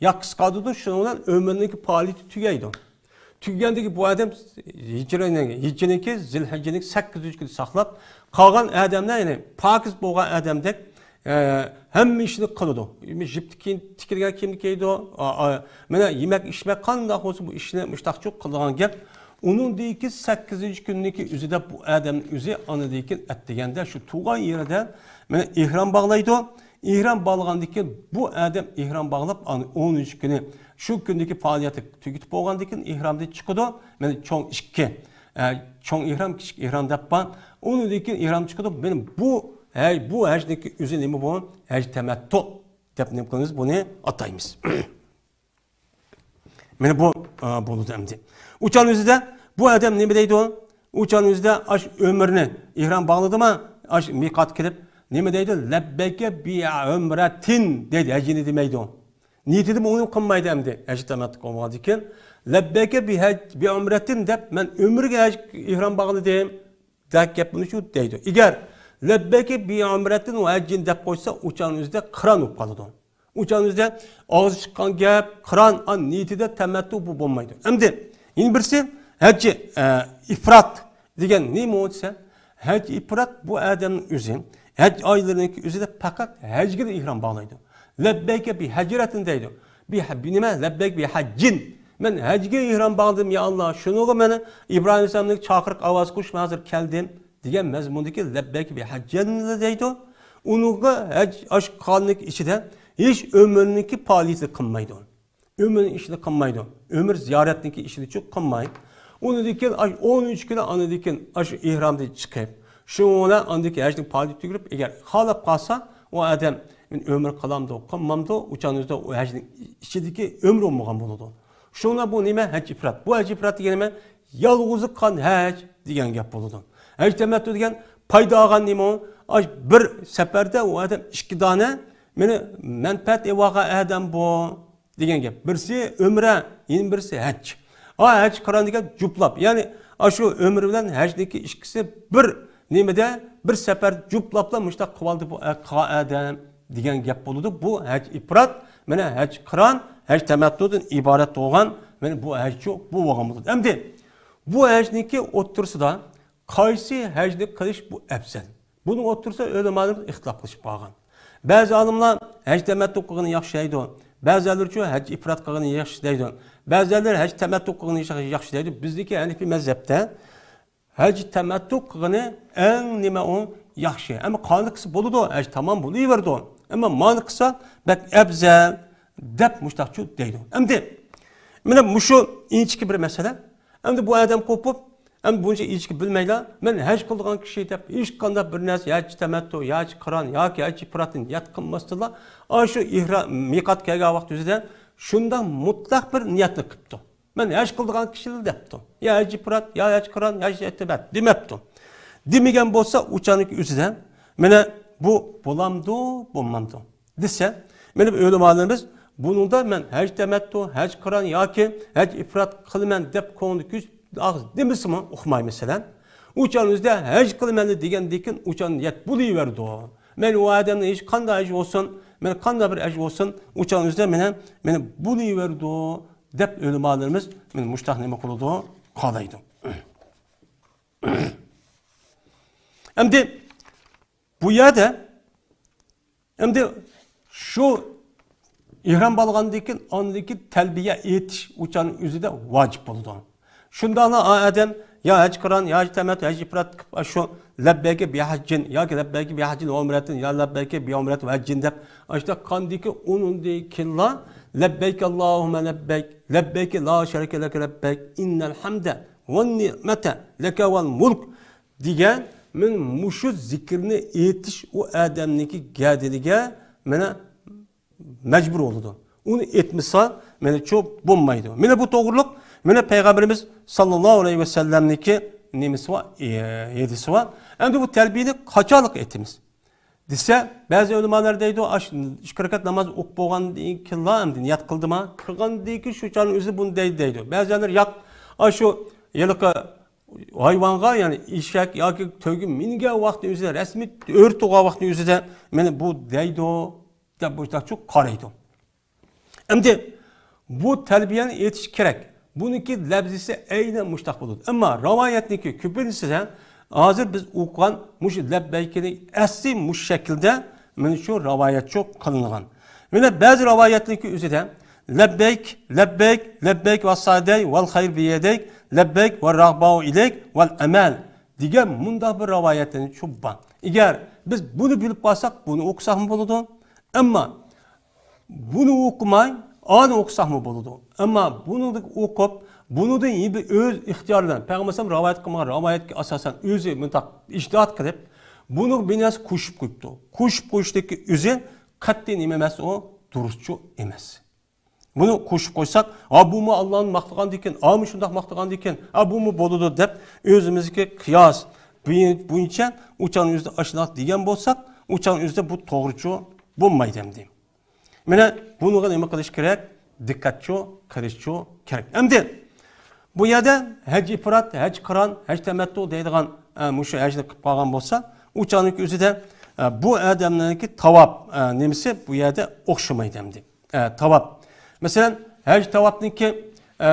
يا قىسقارتىدۇ، شۇنىڭ بىلەن ئۆمرىنىڭكى پائالىيىتى تۈگەيدۇ. تۈگىگەندىن كېيىن بۇ ئادەم ھىجرىنىڭ، ھىجرىنىڭكى، زىلھەججىنىڭكى سەككىزىنچى كۈنى ساقلاپ، قالغان ئادەملەر، يەنى پاكىز بولغان ئادەمدەك، ئە، ھەممە ئىشنى قىلىدۇ. يىپتە كىيىم، تىكىلگەن كىيىمنى كىيىدۇ، ئا، ئا، مانا يېمەك، ئىچمەك قانداق بولسا بۇ ئىشنى مۇشتاقچۇ قىلىدىغان گەپ. ئۇنىڭدىن كېيىن سەككىزىنچى كۈننىڭكى ئۆزىدە بۇ ئادەمنىڭ ئۆزى ئاندىن كېيىن ئەتىگەندە شۇ تۇغان يېرىدە مانا ئېھرام باغلايدۇ. ئېھرام باغلىغاندىن كېيىن بۇ ئادەم ئېھرام باغلاپ، ئاندىن ئونىنچى كۈنى شۇ كۈندىكى پائالىيەتنى تۈگىتىپ بولغاندىن كېيىن ئېھرامدىن چىقىدۇ. مانا چوڭ ئىككى، ئە، چوڭ ئېھرام، كىچىك ئېھرام دەپ بار. ئۇنىڭدىن كېيىن ئېھرام چىقىدۇ. مانا بۇ ھەج، بۇ ھەجنىڭكى ئۆزى نېمە بۇ؟ ھەج تەمەتتۇ دەپ نېمە قىلىمىز؟ بۇنى ئاتايمىز. مانا بۇ، ئا، بولىدۇ ئەمدى. ئۇچان ئۆزىدە بۇ ئادەم نېمە دەيدۇ؟ ئۇچان ئۆزىدە ئاش ئۆمرىنى ئېھرام باغلىدىما؟ ئاش مىقات كىرىپ نېمە دەيدۇ؟ لەببەيكە بىئۆمرەتىن دەيدۇ، ھەجنى دېمەيدۇ. نىيىتىدىمۇ ئۇنى قىلمايدۇ ئەمدى. ھەج تەمەتتۇ قىلمىغاندىكىن، لەببەيكە بىھەج-، بىئۆمرەتىن دەپ، مەن ئۆمرىگە ھەج ئېھرام باغلىدىم دەپ گەپنى شۇ دەيدۇ. ئەگەر لەببەيكە بىئۆمرەتىن ۋە ھەججىن دەپ قويسا، ئۇچان ئۆزىدە قىران بولۇپ قالىدۇ. ئۇچان ئۆزىدە ئاغزى چىققان گەپ، قىران، ئا، نىيىتىدە تەمەتتۇ، بۇ بولمايدۇ. ئەمدى يەنە بىرسى، ھەججى، ئە، ئىپرات دېگەن نېمە دېسە، ھەج ئىپرات بۇ ئادەمنىڭ ئۆزى ھەج ئايلىرىنىڭكى ئۆزىدە پەقەت ھەجگىلا ئېھرام باغلايدۇ. لەببەيكە بىھەجرەتىن دەيدۇ. بىھ-، بى-، نېمە؟ لەببەيك بىھەججىن. مەن ھەجگە ئېھرام باغلىدىم، يا ئاللا. شۇنىڭغا مانا ئىبراھىم ئەلەيھىسسالامنىڭ چاقىرىق ئاۋازى قوشۇپ ھازىر كەلدىم دېگەن مەزمۇندىكى لەببەيك بىھەججىن دەيدۇ. ئۇنىڭغا ھەج ئاشۇ قىراننىڭ ئىچىدە ھېچ ئۆمرىنىڭكى پائالىيىتى قىلمايدۇ. ئۆمرىنىڭ ئىشىنى قىلمايدۇ. ئۆمرە زىيارەتنىڭكى ئىشىنىچۇ قىلماي. ئۇنىڭدىن كېيىن ئاش-، ئون ئۈچ كۈنى ئاندىن كېيىن ئاشۇ ئېھرامدىن چىقىپ، شۇنىڭ بىلەن ئاندىن كېيىن ھەجنىڭ پائالىيىتى تۈگىلىپ، ئەگەر خالاپ قالسا، ئۇ ئادەم ئۆمرە قىلامدۇ، قىلمامدۇ، ئۇ چاغنىڭ ئۆزىدە ئۇ ھەجنىڭ ئىچىدىكى ئۆمرى بولمىغان بولىدۇ. شۇڭا بۇ نېمە؟ ھەج ئىپرات. بۇ ھەج ئىپرات دېگەن نېمە؟ يالغۇزى قىلغان ھەج دېگەن گەپ بولىدۇ. ھەج تەمەتتۇ دېگەن پايدا ئالغان نېمە ئۇ؟ ئاش بىر سەپەردە ئۇ ئادەم ئىككى دانە مېنى مەنپەئەت ئېلىۋالغان ئادەم بۇ. دېگەن گەپ. بىرسى ئۆمرە، يەنە بىرسى ھەج. ئا، ھەج قىران دېگەن جۇپلاپ. يەنى، ئاشۇ ئۆمرە بىلەن ھەجنىڭكى ئىككىسى بىر نېمىدە، بىر سەپەر جۇپلاپلا مۇشۇنداق قىلىۋالدى بۇ، ئە، قىلغان ئادەم دېگەن گەپ بولىدۇ. بۇ ھەج ئىپرات، مانا ھەج قىران، ھەج تەمەتتۇدىن ئىبارەت بولغان، مانا بۇ ھەجچۇ، بۇ بولغان بولىدۇ. ئەمدى بۇ ھەجنىڭكى ئوتتۇرىسىدا قايسى ھەجنى قىلىش بۇ ئەپزەل؟ بۇنىڭ ئوتتۇرىسىدا ئۆلىمالىرىمىز ئىختىلاپ قىلىشىپ قالغان. بەزى ئالىملار ھەج تەمەتتۇ قىلغىنى ياخشى دەيدۇ. بەزىلەرچۇ ھەج ئىپرات قىلغىنى ياخشى دەيدۇ. بەزىلەر ھەج تەمەتتۇ قىلغىنى ياخشى دەيدۇ. بىزدىكى ھەنىفىي مەزھەپتە ھەج تەمەتتۇ قىلغىنى ئەڭ نېمە ئۇ ياخشى. ئەمما قانداق قىلسا بولىدۇ، ھەج تامام بولۇۋېرىدۇ. ئەمما مانا قىلسا بەك ئەپزەل دەپ مۇشتاقچۇ دەيدۇ. ئەمدى مانا مۇشۇ ئىنچىكە بىر مەسىلە. ئەمدى بۇ ئادەم قوپۇپ، ئەمدى بۇنچە ئىنچىكە بىلمەيلا، مەن ھەج قىلىدىغان كىشى دەپ ھېچقانداق بىر نەرسە، يا ھەج تەمەتتۇ، يا ھەج قىران ياكى ھەج ئىپراتنى نىيەت قىلماستىنلا، ئاشۇ ئېھرا-، مىقات كەلگەن ۋاقىت ئۆزىدە شۇنداق مۇتلەق بىر نىيەتنى قىپتۇ. مەن ھەج قىلىدىغان كىشىلا دەپتۇ. يا ھەج ئىپرات، يا ھەج قىران، يا ھەج تەمەتتۇ دېمەپتۇ. دېمىگەن بولسا، ئۇ چاغنىڭكى ئۆزىدە مانا بۇ بولامدۇ، بولمامدۇ؟ دېسە، مانا بۇ ئۆلىمالىرىمىز بۇنىڭدا مەن ھەج تەمەتتۇ، ھەج قىران ياكى ھەج ئىپرات قىلىمەن دەپ كۆڭلىدە كۈچ ئاغزى دېمىسىمۇ ئۇقماي مەسىلەن. ئۇ چاغنىڭ ئۆزىدە ھەج قىلىمەن دېگەندىن كېيىن ئۇ چاغنىڭ نىيەت بولۇۋېرىدۇ. مەن ئۇ ئادەمنىڭ ھېچ قانداق ھەج بولسۇن، مەن قانداق بىر ھەج بولسۇن، ئۇ چاغنىڭ ئۆزىدە مانا، مانا بولۇۋېرىدۇ دەپ ئۆلىمالىرىمىز مانا مۇشتاق نېمە قىلىدۇ، قالايدۇ. ئەمدى بۇ يەردە، ئەمدى شۇ ئېھرام بولغاندىن كېيىن، ئاندىن كېيىن تەلبىيە ئېيتىش ئۇ چاغنىڭ ئۆزىدە ۋاجىپ بولىدۇ. شۇنداقلا ئا ئادەم يا ھەج قىران، يا ھەج تەمەتتۇ، ھەج ئىپرات قىلىپ، شۇ لەببەيكە بىھەججىن ياكى لەببەيكە بىھەججىن ۋە ئۇمرەتىن يا لەببەيكە بىئۇمرەتىن ۋە ھەججىن دەپ، ئاشۇنداق قىلغاندىن كېيىن ئۇنىڭدىن كېيىنلا لەببەيك ئاللاھۇممە لەببەيك، لەببەيك لا شەرىكە لەكە لەببەيك، ئىننەل ھەمدە ۋەن نىئمەتە لەكە ۋەل مۇلك دېگەن، مانا مۇشۇ زىكىرنى ئېيتىش ئۇ ئادەمنىڭكى گەدىنىگە مانا مەجبۇر بولىدۇ. ئۇنى ئېيتمىسا، مانا شۇ بولمايدۇ. مانا بۇ توغرۇلۇق، مانا پەيغەمبىرىمىز ساللاللاھۇ ئەلەيھى ۋەسەللەمنىڭكى نېمىسى بار، ئى، ھەدىسى بار. ئەمدى بۇ تەلبىيەنى قاچانلىق ئېيتىمىز دېسە، بەزى ئۆلىمالار دەيدۇ، ئاش-، ئىككى رەكەت ناماز ئوقۇپ بولغاندىن كېيىنلا ئەمدى نىيەت قىلدىما؟ قىلغاندىن كېيىن شۇ چاغنىڭ ئۆزىدە بۇنى دەيدۇ، دەيدۇ. بەزىلەر ياق، ئاشۇ ھېلىقى ھايۋانغا، يەنى ئېشەك ياكى تۆگە مىنگەن ۋاقتىنىڭ ئۆزىدە، رەسمىي ئۆرە تۇرغان ۋاقتىنىڭ ئۆزىدە مانا بۇ دەيدۇ دەپ مۇشۇنداقچۇ قارايدۇ. ئەمدى بۇ تەلبىيەنى ئېيتىش كېرەك. بۇنىڭكى لەپزىسى ئەينەن مۇشۇنداق بولىدۇ. ئەمما رىۋايەتنىڭكى كۆپىنچىسىدە ھازىر بىز ئوقۇغان مۇشۇ لەببەيكىنى ئەسلى مۇشۇ شەكىلدە مانا شۇ رىۋايەتچۇ قىلىنغان. مانا بەزى رىۋايەتنىڭكى ئۆزىدە لەببەيك، لەببەيك، لەببەيك ۋەسسەئدەي ۋەل خەير بىيەدەيك، لەببەيك ۋەر رەغباۋۇ ئىلەيك ۋەل ئەمەل دېگەن مۇنداق بىر رىۋايەتلەرنى شۇ بار. ئەگەر بىز بۇنى بىلىپ قالساق، بۇنى ئوقۇساقمۇ بولىدۇ. ئەمما بۇنى ئوقۇماي، ئانى ئوقۇساقمۇ بولىدۇ. ئەمما بۇنى ئوقۇپ، بۇنىڭدىن يەنە بىر ئۆز ئىختىيارى بىلەن، پەيغەمبەر ئەلەيھىسسالام رىۋايەت قىلمىغان رىۋايەتكە ئاساسەن ئۆزى مۇنداق ئىجتىھات قىلىپ، بۇنىڭغا بىر نەرسە قوشۇپ قويۇپتۇ. قوشۇپ قويۇشتىكى ئۆزى قەتئىي نېمە ئەمەس، ئۇ دۇرۇسچۇ ئەمەس. بۇنى قوشۇپ قويساق، ھا، بۇمۇ ئاللانى ماختىغاندىكىن، ھا، مۇشۇنداق ماختىغاندىكىن، ھا، بۇمۇ بولىدۇ دەپ، ئۆزىمىزدىكى قىياس بويىچە ئۇچان ئۆزىدە ئاشۇنداق دېگەن بولساق، ئۇچان ئۆزىدە بۇ توغرىچۇ بولمايدۇ ئەمدى. مانا بۇنىڭغا نېمە قىلىش كېرەك؟ دىققەتچۇ قىلىشچۇ كېرەك. ئەمدى بۇ يەردە ھەج ئىپرات، ھەج قىران، ھەج تەمەتتۇ دەيدىغان، ئە، مۇشۇ ھەجنى قىلىپ قالغان بولسا، ئۇچاننىڭكى ئۆزىدە، ئە، بۇ ئادەمنىڭكى تاۋاپ، ئە، نېمىسى بۇ يەردە ئوخشىمايدۇ ئەمدى. ئە، تاۋاپ. مەسىلەن، ھەج تاۋاپنىڭكى، ئە،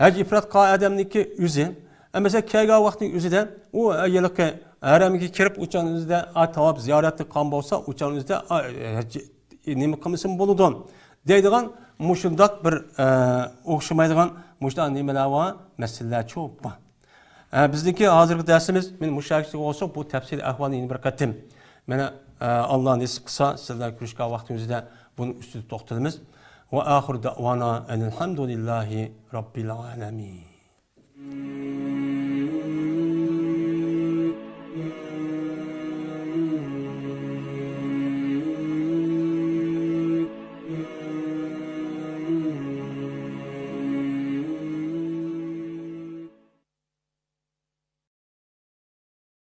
ھەج ئىپرات قىلغان ئادەمنىڭكى ئۆزى، ئە، مەسىلەن، كەلگەن ۋاقىتنىڭ ئۆزىدە ئۇ، ئە، ھېلىقى ھەرەمگە كىرىپ، ئۇچان ئۆزىدە، ئە، تاۋاپ زىيارەتنى قىلغان بولسا، ئۇچان ئۆزىدە، ئە، ھەج نېمە قىلمىسىمۇ بولىدۇ دەيدىغان مۇشۇنداق بىر، ئە، ئوخشىمايدىغان مۇشۇنداق نېمىلەر بار، مەسىلىلەرچۇ بار. ئە، بىزنىڭكى ھازىرقى دەرسىمىز، مەن مۇشۇ يەرگىچە بولسۇن، بۇ تەپسىلىي ئەھۋالنى يەنە بىر قېتىم، مانا، ئە، ئاللا نېسىپ قىلسا، سىلەر بىلەن كۆرۈشكەن ۋاقتىمىزدا بۇنىڭ ئۈستىدە توختىلىمىز. ۋە ئاخىرۇ دەئۋانا ئەنىلھەمدۇلىللاھى رەببىل ئالەمىن.